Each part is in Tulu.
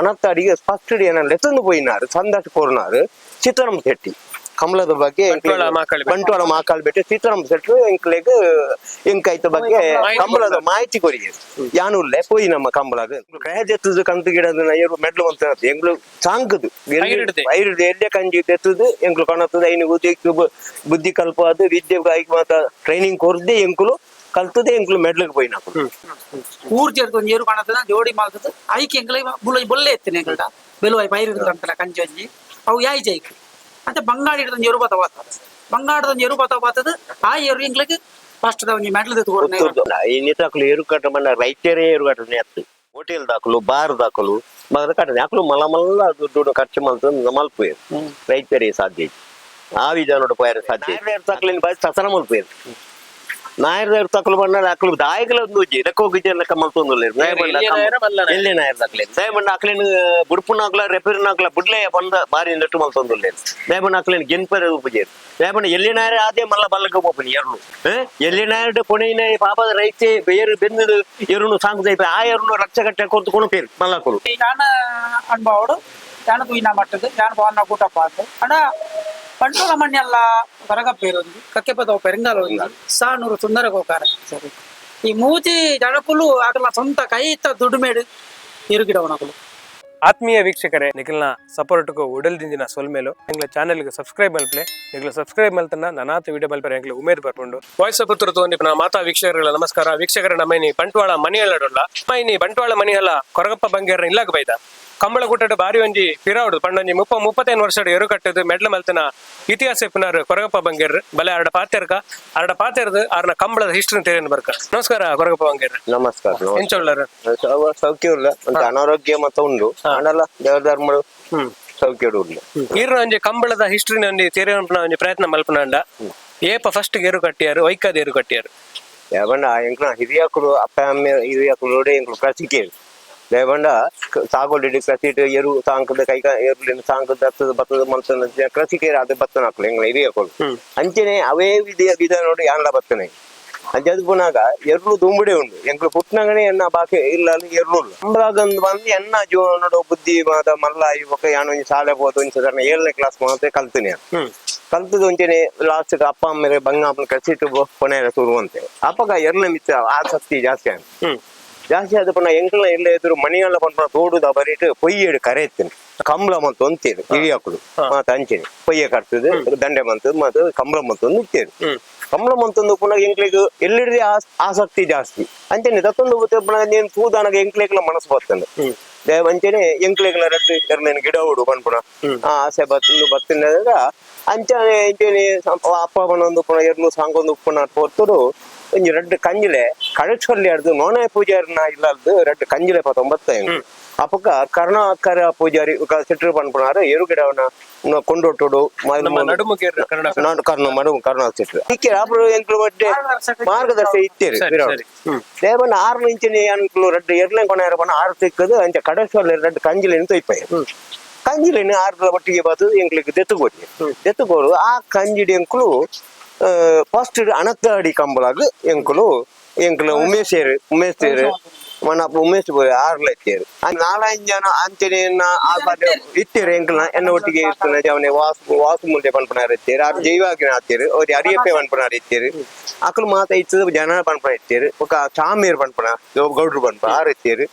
ಅನತ್ತಾಡಿಗೆ ಫಸ್ಟ್ ಏನ ಲೆತ್ತೊಂದು ಪೋಯಿನಾರು ಸಂದಾಟ ಕೋರ್ನಾರು ಸೀತಾರಾಮ್ ಶೆಟ್ಟಿ ಕಮಲದ ಬಗ್ಗೆ. ಬಂಟ್ವಾಳ ಮಾಕಾಳಿ ಬೆಟ್ಟು. ಬಂಟ್ವಾಳ ಮಾಕಾಳ್ ಬೆಟ್ಟು ಸೀತಾರಾಮ್ ಶೆಟ್ರು ಎಂಕ್ಲೆಗ್ ಎಂಕೈತ ಬಗ್ಗೆ ಮಾಹಿತಿ. ಕಂಬಳದ ಮಾಹಿತಿ ಕೊರಿಗೆ ಯಾನುಲ್ಲೆ ಪೋಯಿ ನಮ್ಮ ಕಂಬಳಗ ಕಹಜೆತ್ತದು ಕಂತು ಗಿಡದ ಏರು ಮೆಡ್ಲು ಅಂತ ಎಂಗ್ಳು ಸಾಂಕದು. ಐರಿಡ್ದೆ. ಐರಿಡ್ದೆ ಎಲ್ಲೆ ಕಂಜಿ ತೆತ್ತದು ಎಂಕ್ಲು ಕಣತದ ಐನು ಬುದ್ಧಿ ಕಲ್ಪಾದು ವಿದ್ಯೆ ಐಕ್ ಮಾತ ಟ್ರೈನಿಂಗ್ ಕೊರ್ದೆ ಎಂಕುಲು ಕಲ್ತದೆ ಎಂಕ್ಲು ಮೆಡ್ಲಿಗೆ ಪೋಯಿನ. ಊರ್ ചേർത്ത് ಒಂಜಿ ಎರು ಕಾಣತದ ಜೋಡಿ ಮಲ್ತದ ಐಕ್ ಎಂಕ್ಲೆ ಬುಲ್ಲ ಬೊಲ್ಲೆ ಎತ್ತಿನ ಎಂಕಲ್ಟ ಬೆಲುವಾಯಿ ಪೈರು ಕಂತಲ ಕಂಜಿ ಒಂಜಿ ಅವು ಯಾಯಿ ಜೈಕ್ ಅಂಚ ಬಂಗಾಡಿ ಒಂಜಿ ಎರು ಬತ್ತ ಬಾತದ ಬಂಗಾಡದ ಒಂಜಿ ಎರು ಬತ್ತ ಬಾತದ ಆ ಎರು ಎಂಕ್ಲೆಗ್ ಫಸ್ಟ್ ದ ಒಂಜಿ ಮೆಡ್ಲ್ ದೆತ್ತ್ ಕೊರ್ನೆ. ಇನ್ನಿತಕ್ಲು ಎರು ಕಟ್ಟ ಮಣ್ಣ ರೈತರೇ ಎರು ಕಟ್ಟ ನೆತ್ತು ಹೋಟೆಲ್ ದಾಕಲು ಬಾರ್ ದಾಕಲು ಮಗ ಕಟ್ಟನೆ ಅಕ್ಲು ಮಲ್ಲ ಮಲ್ಲ ದುಡ್ಡು ಖರ್ಚು ಮಲ್ತು ಮಲ್ಪುಯೆರ್. ರೈತರೇ ಸಾಧ್ಯ ಇಜ್ಜಿ. ಆ ವಿಧಾನೋಡು ಪೋಯರೆ ಸಾಧ್ಯ ತಕ್ಲಿನ ಬಾಯಿ ಸಸನ ಮಲ್ಪುಯೆರ್. ನಾಯರ್ ತಕ್ಲು ಬಣ್ಣ ಅಕ್ಲು ದಾಯಕಲ ಒಂದು ಉಜ್ಜಿ ಲೆಕ್ಕ ಹೋಗಿದ್ದೆ ಲೆಕ್ಕ ಮಲ್ತೊಂದುಲ್ಲೆರ್. ಎಲ್ಲಿ ನಾಯರ ಮಲ್ಲ ನಾಯರ. ಎಲ್ಲಿ ನಾಯರ್ ತಕ್ಲೆ ದಯಮಂಡ ಅಕ್ಲೇನ್ ಬುಡ್ಪುನಾಕ್ಲ ರೆಪೇರಿನಾಕ್ಲ ಬುಡ್ಲೆ ಬಂದ ಬಾರಿ ನೆಟ್ಟು ಮಲ್ತೊಂದುಲ್ಲೆರ್. ದಯಮಂಡ ಅಕ್ಲೇನ್ ಗೆನ್ಪರೆ ಉಪಜೇರ್. ದಯಮಂಡ ಎಲ್ಲಿ ನಾಯರ ಆದೇ ಮಲ್ಲ ಬಲ್ಲಕ ಪೋಪುನಿ ಎರ್ಲು. ಎಲ್ಲಿ ನಾಯರ್ಡ್ ಪುಣೆನ ಪಾಪದ ರೈತೆ ಎರು ಬೆಂದು ಎರುನು ಸಾಂಕುದೈಪ ಆ ಎರುನು ರಕ್ಷ ಕಟ್ಟೆ ಕೊರ್ತು ಕೊಣಪೇರು ಮಲ್ಲಕುಲು. ಯಾನ ಅನುಭವಡು ಯಾನ ತೂಯಿನ ಮಟ್ಟದ ಯಾನ ಬಾವನ ಕೂಟ ಪಾತು ಅಣ್ಣ ಬಂಟ್ವಾಳ ಮಣ್ಣೆಲ್ಲ ಹೊರಗಪ್ಪೇರೊಂದು ಕಕ್ಕೆಪದ ಪೆರಂಗಾಲ ಒಂಜಿ ಸಾನೂರು ಸುಂದರ ಗೋಕಾರ ಸರಿ ಈ ಮೂಜಿ ಜನಕುಲು ಅಕಲ ಸ್ವಂತ ಕೈತ ದುಡಿಮೇಡು ಎರುಗಿಡವನಕುಲು. ಆತ್ಮೀಯ ವೀಕ್ಷಕರೇ, ನಿಖಲ್ನ ಸಪೋರ್ಟ್ಗೂ ಉಡಲ್ದಿಂದಿನ ಸೊಲ್ಮೇಲು. ಎಂಗ್ಲ ಚಾನೆಲ್ಗೆ ಸಬ್ಸ್ಕ್ರೈಬ್ ಮಲ್ಪ್ಲೆ. ನಿಗ್ಲ ಸಬ್ಸ್ಕ್ರೈಬ್ ಮಲ್ತನ ನನಾತ ವಿಡಿಯೋ ಮಲ್ಪರೆ ಎಂಗ್ಲ ಉಮೇದ್ ಬರ್ಪುಂಡು. ವಾಯ್ಸ್ ಆಫ್ ಪುತ್ತೂರು ತೋಂದಿಪ್ಪುನ ಮಾತಾ ವೀಕ್ಷಕರುಗಳ ನಮಸ್ಕಾರ. ವೀಕ್ಷಕರ, ನಮ್ಮೈನಿ ಬಂಟ್ವಾಳ ಮನಿಯಲ್ಲಡುಲ್ಲ. ಮೈನಿ ಬಂಟ್ವಾಳ ಮನಿಯಲ್ಲ ಕೊರಗಪ್ಪ ಬಂಗೇರ ಇಲ್ಲಾಗ ಬೈದ ಕಂಬಳಗುಟ್ಟಡು ಬಾರಿ ಒಂಜಿ ಪಿರಾವುಡು ಪಂಡೊಂಜಿ 30-35 ವರ್ಷಡ್ ಎರು ಕಟ್ಟದು ಮೆಡ್ಲ ಮಲ್ತನ ಇತಿಹಾಸ ಇಪ್ಪುನಾರು ಕೊರಗಪ್ಪ ಬಂಗೇರ್. ಬಲೆ ಅರಡ ಪಾತೆರ್ಕ ಅರಡ ಪಾತೆರ್ದು ಆರ್ನ ಕಂಬಳದ ಹಿಸ್ಟ್ರಿ ತೆರಿಯನ್ ಬರ್ಕ. ನಮಸ್ಕಾರ ಕೊರಗಪ್ಪ ಬಂಗೇರ್. ನಮಸ್ಕಾರ. ಎಂಚ ಉಳ್ಳಾರು? ಸೌಖ್ಯ ಉಲ್ಲ ಅಂತ ಅನಾರೋಗ್ಯ ಮತ್ತ ಉಂಡು ಆಂಡಲ ದೇವರ ಧರ್ಮ ಸೌಖ್ಯ ಉಂಡು. ಈರ್ನ ಒಂಜಿ ಕಂಬಳದ ಹಿಸ್ಟ್ರಿನ ಒಂಜಿ ತೆರಿಯೊನ್ಪುನ ಒಂಜಿ ಪ್ರಯತ್ನ ಮಲ್ಪುನಾಂಡ, ಏಪ ಫಸ್ಟ್ ಎರು ಕಟ್ಟಿಯಾರು, ಒಯ್ಕದ ಎರು ಕಟ್ಟಿಯಾರು? ದೇವಂಡ ಎಂಕ್ಲ ಹಿರಿಯಕುಲು ಅಪ್ಪ ಅಮ್ಮ ಹಿರಿಯಕುಲು ಎಂಕ್ಲು ಕಸಿಕೆ ದೇವಂಡ ಸಾಗೋಡಿ ಕಸಿಟ್ ಎರು ಸಾಂಕದ ಕೈಕ ಎರುಲಿನ ಸಾಂಕದ ದತ್ತದ ಬತ್ತದ ಮಲ್ತನ ಕೃಷಿಕರು ಅದು ಬತ್ತನ ಹಾಕಲು ಎಂಗ್ಲ ಹಿರಿಯಕುಲು. ಅಂಚನೆ ಅವೇ ವಿಧ ವಿಧ ನೋಡಿ ಯಾನ್ಲ ಬತ್ತನೆ. ಅಂಚೆ ಅದು ಪುನಾಗ ಎರ್ಲು ದುಂಬುಡೆ ಉಂಡು. ಎಂಕ್ಲು ಪುಟ್ನಗನೆ ಎನ್ನ ಬಾಕಿ ಇಲ್ಲ ಅಲ್ಲಿ ಎರ್ಲು ಅಂಬ್ರಾಗಂದ್ ಬಂದು ಎನ್ನ ಜೀವನದ ಬುದ್ಧಿ ಮಾತ ಮಲ್ಲ ಬೊಕ್ಕ ಯಾನ್ ಒಂಜಿ ಶಾಲೆ ಪೋದು ಒಂಜಿ ಸಾಧಾರಣ 7ನೇ ಕ್ಲಾಸ್ ಮಾತ್ರ ಕಲ್ತಿನಿ. ಕಲ್ತದ ಒಂಚೆನೆ ಲಾಸ್ಟ್ ಅಪ್ಪ ಅಮ್ಮೆರೆ ಬಂಗ ಅಪ್ಪನ ಕಸಿಟ್ಟು ಕೊನೆಯ ಶುರುವಂತೆ ಅಪ್ಪಗ ಎರ್ಲ ಮಿತ್ತ ಆಸಕ್ತಿ ಜಾಸ್ತಿ ಆಂಡ್. ಜಾಸ್ತಿ ಆದ ಪುನಃ ಎಂಕ್ಲ ಎಲ್ಲ ಎದುರು ಮಣಿಯಲ್ಲ ಪನ್ಪುನ ತೋಡುದ ಬರಿಟ್ ಪೊಯ್ಯೇಡು ಕರೆಯ್ತೀನಿ ಕಂಬಳ ಮಂತು ಅಂತೀರು ಹಿರಿಯಕುಲು. ಮಾತ ಅಂಚೆನೆ ಪೊಯ್ಯ ಕಟ್ತದೆ ದಂಡೆ ಮಂತದ್ದು ಮತ್ತು ಕಂಬಳ ಮಂತೊಂದು ಇತ್ತೇರು. ಕಂಬಳ ಮಂತೊಂದು ಪುನಃ ಎಂಕ್ಲೆಗ್ ಎಲ್ಲಿಡ್ದೆ ಆಸಕ್ತಿ ಜಾಸ್ತಿ. ಅಂಚೆನೆ ದತ್ತೊಂದು ಪುನಃ ನೀನು ತೂದಾನಗ ಎಂಕ್ಲೆಗ್ಲ ಮನಸ್ಸು ಬರ್ತದೆ. ಅಂಚೆನೆ ಎಂಕ್ಲೆಗ್ಲ ರಡ್ಡು ಎರ್ಲೇನು ಗಿಡ ಉಡು ಪನ್ಪುನ ಆ ಆಸೆ ಬತ್ತಂದು ಬತ್ತಿನ. ಅಂಚನೆ ಇಂಚೆನೆ ಅಪ್ಪ ಪನೊಂದು ಪುನಃ ಎರ್ಲು ಸಾಂಗೊಂದು ಉಪ್ಪುನ ಪೊರ್ತುಡು ಒಂಜಿ ರಡ್ಡು ಕಂಜಿಲೆ ಕಳಚೊಲ್ಲಿ ಅಡ್ದು ನೋನೆ ಪೂಜಾರಿನ ಇಲ್ಲಲ್ದು ರಡ್ಡು ಕಂಜಿಲೆ ಪತ್ತೊಂಬತ್ತ. ಅಪಗ ಕರುಣಾಕರ ಪೂಜಾರಿ ಸಿಟ್ರು ಪನ್ಪುನಾರು ಎರು ಗಿಡವನ್ನ ಕೊಂಡೊಟ್ಟುಡು. ನಮ್ಮ ನಡುಮುಗೇರ್ ಕನ್ನಡ. ನಾನು ಕರ್ಣ ಮಡು ಕರುಣಾ ಸಿಟ್ರು ಇಕ್ಕೆ ಅప్పుడు ಎಂಕ್ಲು ಮಟ್ಟೆ ಮಾರ್ಗದರ್ಶಿ ಇತ್ತೇರು. ಸರಿ ಸರಿ ಹ್ಮ್ ದೇವನ ಆರು ಇಂಚಿನ ಅನ್ಕುಲು ರಡ್ಡು ಎರ್ಲೆ ಕೊನೆಯರ ಪನ ಆರು ತಿಕ್ಕದು. ಅಂಚ ಕಡಸೊಲ್ಲೆ ರಡ್ಡು ಕಂಜಿಲೆನ್ ತೊಯ್ಪಾಯ ಕಂಜಿಲೆನ್ ಆರ್ದ ಒಟ್ಟಿಗೆ ಬತ್ತದು ಎಂಕ್ಲಿಗೆ ದೆತ್ತುಕೊಡಿ ದೆತ್ತುಕೋಡು. ಆ ಕಂಜಿಡಿ ಎಂಕುಲು ಫಸ್ಟ್ ಅಣತ್ತಾಡಿ ಕಂಬಳಾಗ ಎಂಕುಲು ಎಂಕುಲು ಉಮೇಶೇರು ಉಮೇಶ್ ಮನ ಉಮೇಶ್ ಬೋಯ್ ಆರ್ಲ ಇತ್ತೇರು. ಆ ನಾಲೈದು ಜನ ಅಂಚನೆ ಇತ್ತೇರು. ಎಂಕಲ್ನ ಎನ್ನ ಒಟ್ಟಿಗೆ ಇರ್ತದೆ ಅವನೇ ವಾಸು ವಾಸು ಮುಂದೆ ಪನ್ಪನಾರ ಇತ್ತೇರು. ಆರ್ ಜೈವಾಗಿನ ಆತೇರು ಅವ್ರು ಅರಿಯಪ್ಪೆ ಪನ್ಪನಾರ ಇತ್ತೇರು. ಅಕಲು ಮಾತ ಇತ್ತದ ಜನ ಪನ್ಪನ ಇತ್ತೇರು. ఒక ಚಾಮೀರ್ ಪನ್ಪನ ಗೌಡ್ರು ಪನ್ಪ ಆರು ಇತ್ತೇರು.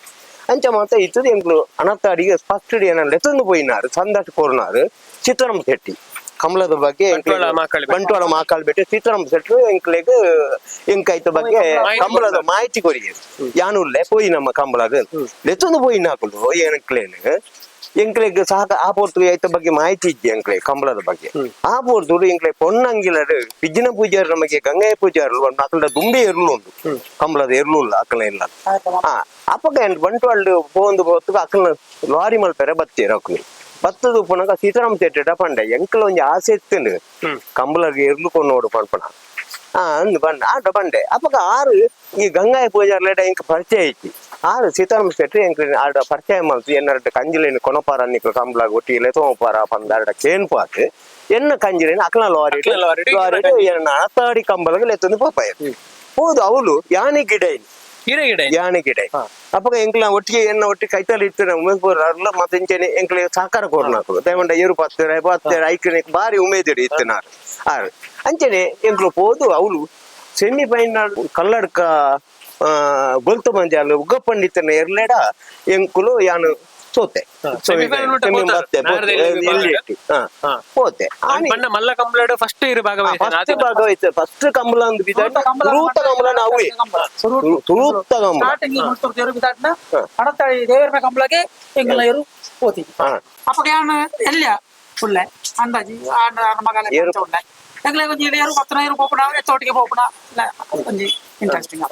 ಅಂಚ ಮಾತ ಇತ್ತದ ಎಂಕುಲು ಅನತ್ತಾಡಿಗೆ ಫಸ್ಟ್ ಏನ ಲೆತ್ತೊಂದು ಪೋಯಿನಾರು ಸಂದಾಟ ಕೋರ್ನಾರು ಸೀತಾರಾಮ್ ಶೆಟ್ಟಿ ಕಮಲದ ಬಗ್ಗೆ. ಬಂಟ್ವಾಳ ಮಾಕಾಳಿ ಬೆಟ್ಟು. ಬಂಟ್ವಾಳ ಮಾಕಾಳ್ ಬೆಟ್ಟು ಸೀತಾರಾಮ್ ಶೆಟ್ರು ಎಂಕ್ಲೆಗ್ ಎಂಕೈತ ಬಗ್ಗೆ ಮಾಹಿತಿ. ಕಂಬಳದ ಮಾಹಿತಿ ಕೊರಿಗೆ ಯಾನುಲ್ಲೆ ಪೋಯಿ ನಮ್ಮ ಕಂಬಳಗ ಲೆತ್ತೊಂದು ಪೋಯಿನಾಕುಲು ಎಂಕ್ಲೇನು ಎಂಕ್ಲೆಗ್ ಸಾಕ ಆ ಪೊರ್ತು ಐತ ಬಗ್ಗೆ ಮಾಹಿತಿ ಇಜ್ಜಿ ಎಂಕ್ಲೆ ಕಂಬಳದ ಬಗ್ಗೆ. ಆ ಪೊರ್ತುಡು ಎಂಕ್ಲೆ ಪೊನ್ನಂಗಿಲಡು ಬಿಜ್ಜಿನ ಪೂಜಾರಿ ನಮಗೆ ಗಂಗಯ್ಯ ಪೂಜಾರಿ ಅಕಲ್ದ ದುಂಬೆ ಎರ್ಲು ಉಂಡು ಕಂಬಳದ ಎರ್ಲು ಇಲ್ಲ ಅಕಲ ಇಲ್ಲ. ಆ ಅಪ್ಪಗ ಏನ್ ಬಂಟ್ವಾಳ್ ಪೋಂದು ಪೋತುಗ ಅಕಲ್ನ ಲಾರಿ ಮಲ್ಪೆರೆ ಬತ್ತೀರ. ಅಕುಲು ಬತ್ತದ ಉಪ್ಪುನಗ ಸೀತಾರಾಮ್ ಥಿಯೇಟರ್ ಪಂಡ ಎಂಕಲ ಒಂಜಿ ಆಸೆ ಇತ್ತುಂಡು ಕಂಬಳಗ್ ಎರ್ಲು ಕೊಂಡು ಪನ್ಪಣ ಆ ಅಂದ್ ಬಂಡ ಆಟ ಬಂಡೆ. ಅಪ್ಪಗ ಆರು ಈ ಗಂಗಾಯ ಪೂಜಾರ್ಲೇಟ ಎಂಕ್ ಪರಿಚಯ ಐತಿ. ಆರು ಸೀತಾರಾಮ ಶೆಟ್ಟಿ ಎಂಕ್ ಆಡ ಪರಿಚಯ ಮಲ್ತು ಎನ್ನರಡ್ಡ ಕಂಜಿಲೇನು ಕೊನಪಾರ ನಿಕ್ಲು ಕಂಬಳಗ್ ಒಟ್ಟಿಗೆ ತೋಪಾರ ಪಂದ ಆಡ ಕೇನ್ಪಾತ್ ಎನ್ನ ಕಂಜಿಲೇನು ಅಕ್ಲ ಲಾರಿ ಅಕ್ಲ ಲಾರಿಡ್ ಲಾರಿ ಎನ್ನ ಅಣತಾಡಿ ಕಂಬಳಗ್ ಲೆತ್ತೊಂದು ಪೋಪಾಯ ಹೋದು. ಅವಳು ಯಾನೆ ಗಿಡ ಹಿರೇ ಗಿಡ. ಯಾನೆ ಗಿಡ. ಅಪಗ ಎಂಕ್ಲ ಒಟ್ಟಿಗೆ ಎನ್ನ ಒಟ್ಟಿಗೆ ಕೈತಲ್ ಇತ್ತು ಉಮೇದ್ ಅರ್ಲ ಮತ್ತೆ ಇಂಚೆನೆ ಎಂಕ್ಲೆ ಸಹಕಾರ ಕೋರ್ನಾಕುಲು ದಯಮಂಡ ಏರು ಪತ್ತೆರ ಪತ್ತೆರ ಐಕ್ಲೆ ಬಾರಿ ಉಮೇದಿಡು ಇತ್ತಿನಾರು ಆರು ಅಂಚನೆ ಎಂಕ್ಲು ಪೋದು ಅವಳು ಸೆಮಿಫೈನಲ್ ಕಲ್ಲಡ್ಕ ಗೊಲ್ತು ಮಂಜಾಲು ಉಗ್ಗಪ್ಪಂಡಿತನ ಎರ್ಲೆಡ ಎಂಕುಲು ಯಾನು ಸೋತೆ. Semifinal ಊಟ ಸೆಮಿ ಪೋತರು. ಮತ್ತೆ ನಾಡ್ದು ಎಲ್ಲಿ ಎಲ್ಲಿ ವಿಭಾಗ? ಹಾ, ಹೋತೆ ಆನಿ ಪಂಡ ಮಲ್ಲ ಕಂಬಳಡ್ ಫಸ್ಟ್ ಇರು ಭಾಗವಹಿಸಿದ ಫಸ್ಟ್ ಭಾಗವಹಿಸ ಫಸ್ಟ್ ಕಂಬಳ ಅಂದ್ ಬಿದ್ದಾಡ ಸುರೂತ ಕಂಬಳ ನಾವೇ ಸುರೂತ ಕಂಬಳ. ಸ್ಟಾರ್ಟಿಂಗ್ ಮುಲ್ತೂರು ದೇವರು ಬಿದ್ದಾಡ್ನ ಅಣತಾಳಿ ದೇವರ ಕಂಬಳಗೆ ಎಂಗಲ ಎರು ಹೋತಿವಿ. ಹಾ. ಅಪ್ಪಗ ಯಾನ್ ಎಲ್ಲ ಉಳ್ಳೆ ಅಂದಾಜಿ ಆನ ಮಗಲ ಏರು. ಉಳ್ಳೆ ಎಂಗ್ಲೆ ಒಂಜಿ ಏರು ಪತ್ತನ ಏರು ಪೋಪುಣ ಎತ್ತೋಟಿಗೆ ಪೋಪುಣ ಒಂಜಿ ಇಂಟ್ರೆಸ್ಟಿಂಗ್.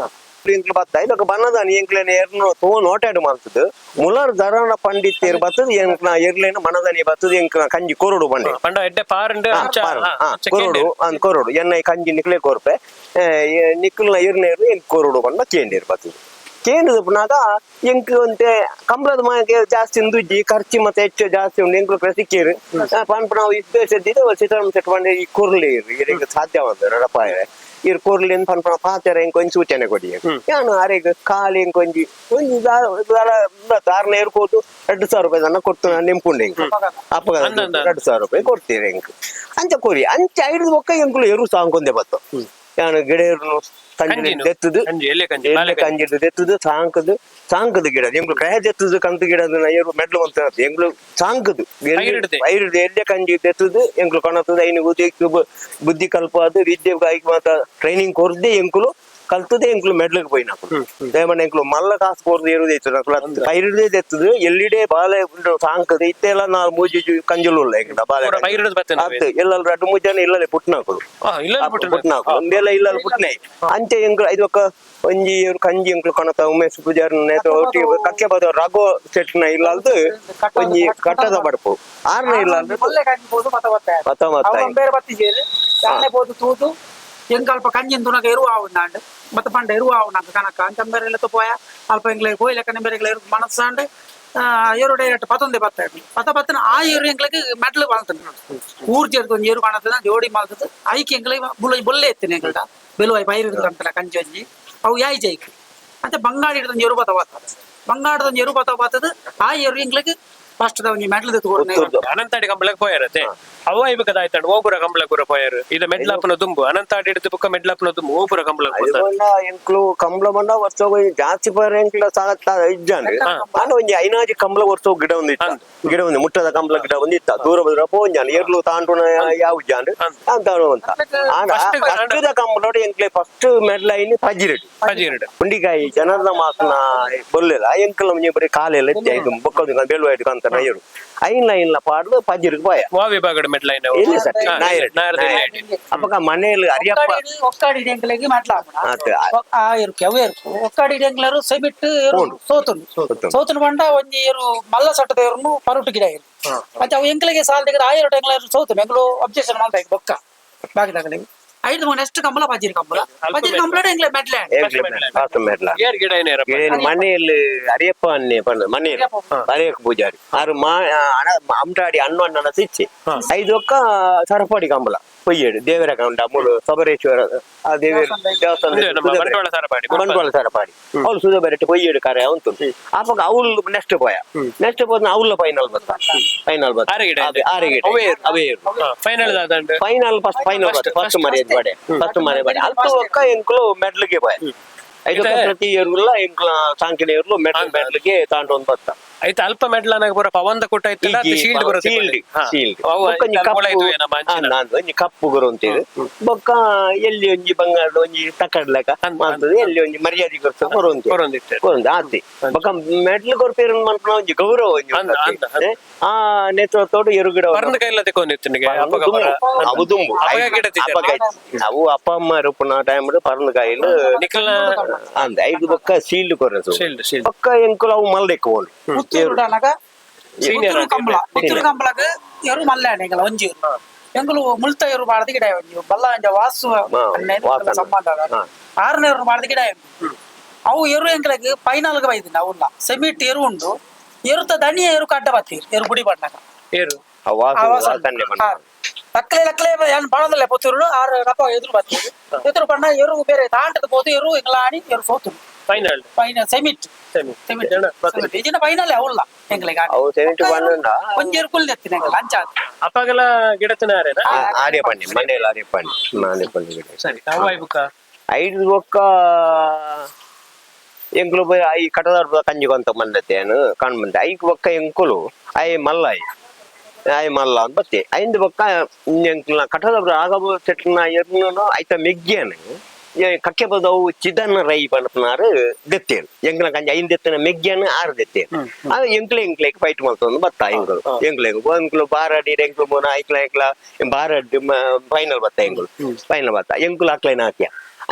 ಎಂಕ್ಲು ಬತ್ತ ಇದಕ್ಕೆ ಬನ್ನದಾನಿ ಎಂಕ್ಲೇನ ಎರ್ನು ತೋ ನೋಟಾಡು ಮಾಡ್ತದೆ ಮುಲರ್ ದರಣ ಪಂಡಿತೇರ್ ಬತ್ತದ ಎಂಕ್ನ ಎರ್ಲೇನ ಮನದಾನಿ ಬತ್ತದ ಎಂಕ್ನ ಕಂಜಿ ಕೊರಡು ಬಂಡೆ. ಪಂಡ ಎಡ್ಡೆ ಪಾರಂಡ್ ಅಂಚ ಅಂಚ ಕೊರಡು ಅಂದ್ ಕೊರಡು ಎನ್ನೈ ಕಂಜಿ ನಿಕ್ಲೆ ಕೊರ್ಪೆ ನಿಕ್ಕಲ್ನ ಎರ್ನೇರು ಎಂಕ್ ಕೊರಡು ಬಣ್ಣ ಕೇಂಡೇರು ಬತ್ತದ ಕೇಂದ್ರದ ಪುನಾಗ ಎಂಕ್ ಒಂತೆ ಕಂಬಳದ ಮಾಗೆ ಜಾಸ್ತಿ ಉಂದುಜ್ಜಿ ಖರ್ಚು ಮತ್ತೆ ಹೆಚ್ಚು ಜಾಸ್ತಿ ಉಂಡು ಎಂಕ್ಲು ಕೃಷಿಕೇರು ಪನ್ಪು ನಾವು ಉದ್ದೇಶ ಸೀತಾರಾಮ ಸೆಟ್ ಬಂಡೆ ಈ ಕೊರ್ಲಿ ಇರ್ ಸಾಧ್ಯವಂತ ನಡಪಾಯ ಇರ್ ಕೊರ್ಲಿ ಅಂತ ಪನ್ಪುನ ಪಾತೆರ ಎಂಕ್ ಒಂಜಿ ಸೂಚನೆ ಕೊಡಿ ಯಾನು ಅರೆಗ್ ಖಾಲಿ ಎಂಕ್ ಒಂಜಿ ಒಂಜಿ ಆರ್ನ ಏರ್ಕೋದು 2000 ರೂಪಾಯಿ ತನ ಕೊಡ್ತು ನಾನು ನೆಂಪುಂಡೆ ಎಂಕ್ ಅಪ್ಪಗ ಅಂದ, ಅಂದ. 2000 ರೂಪಾಯಿ ಕೊಡ್ತೀರಿ ಎಂಕ್ ಅಂಚ ಕೊರಿ ಅಂಚ ಐದು ಒಕ್ಕ ಎಂಕುಲು ಎರು ಸಾಂಕೊಂದೆ ಬತ್ತು ಯಾನು ಗಿಡ ಎರುನು ಕಂಜಿ ಕಂಜಿನು. ದೆತ್ತದು ಕಂಜಿ ಎಲ್ಲೆ ಕಂಜಿ ಎಳ್ಳೆ ಬಾಲೆ ಕಂಜಿ. ಕಂಜಿಡ್ದು ದೆತ್ತದು ಸಾಂಕದು ಸಾಂಕದು ಗಿಡ ಎಂಗ್ಲು ಕಹ ದೆತ್ತದು ಕಂತು ಗಿಡ ಏರು ಮೆಡ್ಲು ಅಂತ ಎಂಗ್ಲು ಸಾಂಕದು ಪೈರಿಡ್ದೆ. ಪೈರಿಡ್ದು ಎಳ್ಳೆ ಕಂಜಿ ದೆತ್ತದು ಎಂಗ್ಲು ಕಣತದ ಐನು ಬುದ್ಧಿ ಕಲ್ಪಾದು ವಿದ್ಯೆ ಐಕ್ ಮಾತ ಟ್ರೈನಿಂಗ್ ಕೊರ್ದೆ ಎಂಕುಲು ಕಲ್ತದೆ ಎಂಕ್ಲು ಮೆಡ್ಲಗ್ ಪೋಯಿನಕುಲು ದಯಮಂಡ ಎಂಕ್ಲು ಮಲ್ಲ ಕಾಸು ಕೊರ್ದು ಏರುದು ಇತ್ತು ನಕುಲು ಪೈರಿಡ್ದೆ ದೆತ್ತದು ಎಲ್ಲಿಡೆ ಬಾಲೆ ಉಂಡು ಸಾಂಕದು ಇತ್ತೆಲ್ಲ ನಾಲ್ ಮೂಜಿ ಕಂಜುಲು ಉಲ್ಲ ಎಂಕ್ಲ ಬಾಲೆ ಪೂರ ಪೈರಿಡ್ದು ಬತ್ತೇನೆ ಅತ್ತು ಎಲ್ಲರೂ ರಡ್ಡು ಮೂಜಿ ಜನ ಇಲ್ಲಲೆ ಪುಟ್ನಕುಲು ಇಲ್ಲ ಬಿಟ್ಟು ಪುಟ್ನಾಕು ಒಂದೆಲ್ಲ ಇಲ್ಲ ಪುಟ್ನೆ ಅಂಚೆ ಎಂಕ್ಲು ಐದು ಒಕ್ಕ ಒಂಜಿ ಇವ್ರು ಕಂಜಿ ಎಂಕ್ಲು ಕಣತ ಉಮೇಶ್ ಪೂಜಾರಿ ನೇತ ಒಟ್ಟಿಗೆ ಕಕ್ಕೆ ಬದ ರಘು ಸೆಟ್ನ ಇಲ್ಲಲ್ದು ಒಂಜಿ ಕಟ್ಟದ ಬಡಪು ಆರ್ನ ಇಲ್ಲಲ್ದು ಒಳ್ಳೆ ಕಂಜಿ ಬೋದು ಮತ ಬತ್ತ ಮತ ಮತ್ತ ಅವನ್ ಬೇರೆ ಬತ್ತಿಜೇರು ಯಾನೆ ಬೋದು ತೂದು ಎಂಕಲ್ಪ ಕಂಜಿನ ತುನಗ ಎರುವ ಆವುಂದಾಂಡ್ ಮತ್ತ ಪಂಡ ಎರುವ ಆವುಂಡ ಕನಕ ಅಂಚ ಬೇರೆ ಎಲ್ಲ ಪೋಯ ಅಲ್ಪ ಎಂಗ್ಲೆ ಪೋಯ್ ಲೆಕ್ಕನೆ ಬೇರೆ ಎರು ಮನಸ್ಸಾಂಡ್ ಎರು ಡೈರೆಕ್ಟ್ ಪತ್ತೊಂದೇ ಬತ್ತ ಪತ್ತ ಪತ್ತನ ಆ ಎರು ಎಂಗ್ಲಿಗೆ ಮೆಟ್ಲು ಬಾಳ್ತನ ಊರ್ ಜೇರ್ದು ಒಂಜಿ ಎರು ಕಾಣತದ ಜೋಡಿ ಮಾಲ್ತದ ಐಕ್ ಎಂಗ್ಲೆ ಬುಲ್ಲ ಬೊಲ್ಲೆ ಎತ್ತಿನ ಎಂಗಲ್ಡ ಬೆಲುವಾಯ್ ಪೈರು ಅಂತಲ್ಲ ಕಂಜಿ ಒಂಜಿ ಅವು ಯಾಯ್ ಜೈಕ್ ಅಂಚ ಬಂಗಾಡಿ ಹಿಡ್ದು ಒಂಜಿ ಎರು ಬತ್ತ ಬಾತದ ಬಂಗಾಡದ ಒಂಜಿ ಎರು ಬತ್ತ ಬಾತದ ಆ ಎರು ಎಂಗ್ಲಿಗೆ ಫಸ್ಟ್ ಒಂಜಿ ಮೆಟ್ಲು ಎತ್ಕೊಡ್ನೆ. ಅನಂತಾಡಿ ಕಂಬಳಕ್ಕೆ ಪೋಯಾರತ್ತೆ ಅವ ಇಬೇಕಾದಾಯ್ತಾಂಡ್ ಓಪುರ ಕಂಬಳ ಪೂರ ಪೋಯಾರು ಇದು ಮೆಡ್ಲಾಪನ ದುಂಬು ಅನಂತಾಡಿ ಹಿಡಿದು ಬುಕ್ಕ ಮೆಡ್ಲಾಪನ ದುಂಬು ಓಪುರ ಕಂಬಳಕ್ಕೆ ಪೋತಾರೆ. ಐದು ಎಂಕ್ಲು ಕಂಬಳ ಬಂಡ ವರ್ಷ ಜಾಸ್ತಿ ಪರ ಎಂಕ್ಲ ಸಾಗತ್ತ ಇಜ್ಜಾಂಡ್ ಆಂಡ ಒಂಜಿ ಐನಾಜಿ ಕಂಬಳ ವರ್ಷ ಗಿಡ ಒಂದು ಇತ್ತ ಗಿಡ ಒಂದು ಮುಟ್ಟದ ಕಂಬಳ ಗಿಡ ಒಂದು ಇತ್ತ ದೂರ ಬದ್ರ ಪೋಂಜಾನ್ ಎರ್ಲು ತಾಂಟುನ ಯಾವ ಜಾಂಡ್ ಅಂತ ಅಂತ ಆಂಡ ಫಸ್ಟ್ ಕಂಬಳೋಡು ಎಂಕ್ಲೆ ಫಸ್ಟ್ ಮೆಡ್ಲ ಐನಿ ಪಜ್ಜಿರೆಡ್ಡಿ ಪಜಿರುಡು ಪುಂಡಿಕಾಯಿ ಜನಾರ್ದ ಮಾಸನ ಬೊಲ್ಲೆಲ ಎಂಕಲ್ ಒಂಜಿ ಬರೀ ಕಾಲೆಲ್ಲ ಎತ್ತಿ ಐದು ಬೊಕ್ಕ ಬೆಳುವ ಐದು ಕಂತ ನೈರು ಐನ್ ಲೈನ್ಲ ಪಾಡ್ದು ಪಜ್ಜಿರಿಗೆ ಪೋಯ. ವಾ ವಿಭಾಗದ ಮೆಡ್ಲ ಐನ ಇಲ್ಲ ಸರ್ ನಾಯರ್ ಅಪ್ಪಗ ಮನೆಯಲ್ಲಿ ಅರಿಯಪ್ಪ ಒಕ್ಕಾಡಿ ಎಂಕ್ಲೆಗೆ ಮೆಟ್ಲಾಪುಣ ಆತ್. ಆ ಎರುಕು ಅವು ಎರುಕು ಒಕ್ಕಾಡಿ ಎಂಕ್ಲರು ಸೆಮಿಟ್ಟು ಎರು ಸೋತುಂಡು ಸೋತುಂಡು. ಸೋತುಂಡು ಪಂಡ ಒಂಜಿ ಎರು ಮಲ್ಲ ಸಟ್ಟದ ಎರುನು ಪರುಟು ಗಿಡ ಎರು ಮತ್ತೆ ಅವು ಎಂಕ್ಲೆಗೆ ಸಾಲದಿಗೆ ಆ ಎರಡು ಎಂಕ್ಲರು ಸೋತುಂಡು ಎಂಕ್ಲು ಅಬ್ಜೆಕ್ಷನ್ ಮಾಡ್ತಾ ಇತ್ತು ಬೊಕ್ಕ ಬಾಕಿದಾಗಲಿ ಐದು next Kambala ಪಜಿರಿ Kambala ಪಜಿರಿ Kambala ಎಂಕ್ಲೆ Mette ಎಂಕ್ಲೆ first ಮೆಡ್ಲ. ಏರ್ ಗಿಡ ಐನೇರಪ್ಪ? ಏನು ಮನೆಯಲ್ಲಿ ಅರಿಯಪ್ಪ ಅನ್ನೆ ಪಂಡ ಮನೆಯಲ್ಲಿ ಅರಿಯಪ್ಪ ಪೂಜಾರಿ ಆರು ಮಾ ಅಮ್ಟಾಡಿ ಅಣ್ಣ ಅಣ್ಣನ ಸಿಚ್ಚಿ ಐದು ಒಕ್ಕ ಸರಪಾಡಿ ಕಂಬಳ ಪೊಯ್ಯೇಡು ದೇವರ ಕಂಡ ಮೂಲು ಸಬರೇಶ್ವರ ಆ ದೇವರ ದೇವಸ್ಥಾನ ಅಂದ್ರೆ ನಮ್ಮ ಬಂಟ್ವಾಳ ಸರಪಾಡಿ. ಬಂಟ್ವಾಳ ಸರಪಾಡಿ ಅವಳು ಸುಧಾ ಬೆರಟೆ ಪೊಯ್ಯೇಡು ಕಾರ್ಯ ಉಂಟು ಆಪಗ ಅವಳು ನೆಕ್ಸ್ಟ್ ಪೋಯ ನೆಕ್ಸ್ಟ್ ಪೋದ ಅವಳ ಫೈನಲ್ ಬತ್ತ ಫೈನಲ್ ಬತ್ತ ಆರೆ ಗಿಡ ಇದೆ. ಆರೆ ಗಿಡ ಅವೇ ಏರು. ಅವೇ ಏರು. ಫೈನಲ್ ದಾದಂಡ್ final first final first ಮರ್ಯಾದೆ ಬಡೆ ಫಸ್ಟ್ ಮರ್ಯಾದೆ ಬಡೆ ಅಲ್ತು ಒಕ್ಕ ಎಂಕ್ಲು ಮೆಡ್ಲ್ಗೆ ಪೋಯ ಐದು ಪ್ರತಿ ಇಯರ್ಗುಲ್ಲ ಎಂಕ್ಲ ಸಾಂಕಿನ ಇಯರ್ಲು ಮೆಡ್ಲ್ ಮೆಡ್ಲ್ಗೆ ತಾಂಡು ಒಂದು ಬತ್ತ. ಐತ ಅಲ್ಪ ಮೆಡ್ಲ ನಾಗ ಪೂರ ಪವಂದ ಕೂಟ ಇತ್ತಲ್ಲ ಶೀಲ್ಡ್ ಬರುತ್ತೆ. ಶೀಲ್ಡ್ ಶೀಲ್ಡ್ ಅವು ಒಂಜಿ ಐತ ಕಪ್ಪು ಮೂಲ ಇದುವೆ ನಮ್ಮ ಅಂಚಿನ. ಒಂಜಿ ಕಪ್ಪು ಗುರು ಅಂತಿದೆ ಬೊಕ್ಕ ಎಲ್ಲಿ ಒಂಜಿ ಬಂಗಾರದ ಒಂಜಿ ತಕ್ಕಡ್ಲಕ ಮಾಡ್ತದೆ ಎಲ್ಲಿ ಒಂಜಿ ಮರ್ಯಾದೆ ಕೊರ್ತು ಕೊರುಂತೆ. ಕೊರೊಂದಿತ್ತೆ. ಕೊರುಂತೆ ಆತಿ ಬೊಕ್ಕ ಮೆಡ್ಲ್ ಕೊರ್ಪೇರು ಮನ್ಪುನ ಒಂಜಿ ಗೌರವ ಒಂಜಿ ಅಂದ್, ಉಂಟು. ಅಂದ್, ಅಂದ್. ಆ ನೇತೃತ್ವದೋಡು ಎರುಗಿಡ ಪರ್ಂದ ಕೈಲ ತೆಕ್ಕೊಂಡಿತ್ತು ನಿಗೆ ಅಪ್ಪಗ ಪರ. ಅವು ದುಂಬು ಅಪಗ ಗಿಡ ತಿಂತಾರೆ. ಅಪಗ ಅವು ಅಪ್ಪ ಅಮ್ಮ ರೂಪನ ಟೈಮ್ ಪರಂದ ಕಾಯಿಲು ನಿಖಲ್ನ ಅಂದ್ ಐದು ಬೊಕ್ಕ ಶೀಲ್ಡ್ ಕೊರಸು ಶೀಲ್ಡ್ ಶೀಲ್ಡ್ ಬೊಕ್ಕ ಎಂಕುಲು ಅವು ಮಲ್ದೆಕ್ಕು ಹೋಲು. ಪುತ್ತೂರು ಅನಗ Senior Puttur ಆಗಿ ಕಂಬಳ ಪುತ್ತೂರು ಕಂಬಳಗ್ ಎರು ಮಲ್ಲೆ ಎಂಗಲ ಒಂಜಿ ಎರು. ಎಂಕುಲು ಮುಲ್ತ ಎರು ಬಾರ್ದ ಗಿಡ ಒಂಜಿ ಬಲ್ಲ ಅಂಜ ವಾಸು ಅಣ್ಣೆ ವಾಸು ಅಣ್ಣ. ಸಂಬಂಧ ಅದ. ಆರನೇ ಎರು ಬಾರ್ದ ಗಿಡ ಅವು ಎರು ಎಂಕಲಗ್ ಫೈನಲ್ ಬೈದಿನ ಅವಲ್ಲ ಸೆಮಿಟ್ ಎರು ಉಂಡು ಎರುತ ದಣಿಯ ಎರು ಕಡ್ಡ ಬತ್ತೀರ್ ಎರು ಬುಡಿ ಬಣ್ಣಗ ಏರು ಆ ವಾಸು ವಾಸನೆ ಬಣ್ಣ. ಲಕ್ಲೆ ಲಕ್ಲೆ ಏನ್ ಪಣದಲ್ಲ ಪುತ್ತೂರು ಆರು ರಪ್ಪ ಎದುರು ಬತ್ತೀರಿ ಎದುರು ಬಣ್ಣ ಎರು ಬೇರೆ ತಾಂಟದ ಪೋತು ಎರು ಎಂಗಲ ಆಣಿ ಎರು ಸೋತುಂಡು. Final final ಸೆಮಿಟ್. Semi. ಸೆಮಿಟ್ ಇಜಿನ final ಅವಲ್ಲ ಎಂಗ್ಲಿಗೆ. ಅವು ಸೆಮಿಟ್ ಬಂದುಂಡ. ಒಂಜಿ ಕುಲ್ ಎತ್ತಿನ ಎಂಗಲ್ ಅಂಚ. ಅಪ್ಪಗೆಲ್ಲ ಗಿಡತನ ಆರೇನಾ? ಆರ್ಯ ಪಂಡಿ ಮಂಡೇಲ, ಆರ್ಯ ಪಂಡಿ, ಆರ್ಯ ಪಂಡಿ ಗಿಡ. ಸರಿ, ಅವು ಆಯ್ಬುಕ್ಕ? ಐದು ಬೊಕ್ಕ ಎಂಕುಲು I ಕಟದಾರ್ ಕಂಜಿ ಕೊಂತ ಮಂದತೆ ಕಾಣ್ ಬಂದೆ. ಐಕ್ ಬೊಕ್ಕ ಎಂಕುಲು I ಮಲ್ಲ ಆಯ್ ಮಲ್ಲ ಅಂತ ಬತ್ತೆ. ಐಂದ ಬೊಕ್ಕ ಎಂಕುಲ್ನ ಕಟದ ಆಗಬ ಸೆಟ್ನ ಎರ್ನು ಐತ ಮೆಗ್ಗಿಯನು ಕಕ್ಕೆ ಬದವು ಚಿದನ್ನ ರೈ ಪನ್ಪನಾರು ದೆತ್ತೇರು. ಎಂಕುಲ ಕಂಜಿ ಐನ್ ದೆತ್ತನ ಮೆಗ್ಗಿಯನು ಆರು ದೆತ್ತೇರು. ಅದು ಎಂಕ್ಲೆ ಎಂಕ್ಲೆಗ್ ಫೈಟ್ ಮಲ್ತೊಂದು ಬತ್ತ. ಎಂಕುಲು ಎಂಕ್ಲೆಗ್ ಎಂಕುಲು ಬಾರಡಿ ಎಂಕುಲು ಮೋನ ಐಕ್ಲ ಐಕ್ಲ ಬಾರಡ್ಡಿ ಫೈನಲ್ ಬತ್ತ. ಎಂಕುಲು ಫೈನಲ್ ಬತ್ತ, ಎಂಕುಲು ಅಕ್ಲೈನ ಹಾಕ್ಯ.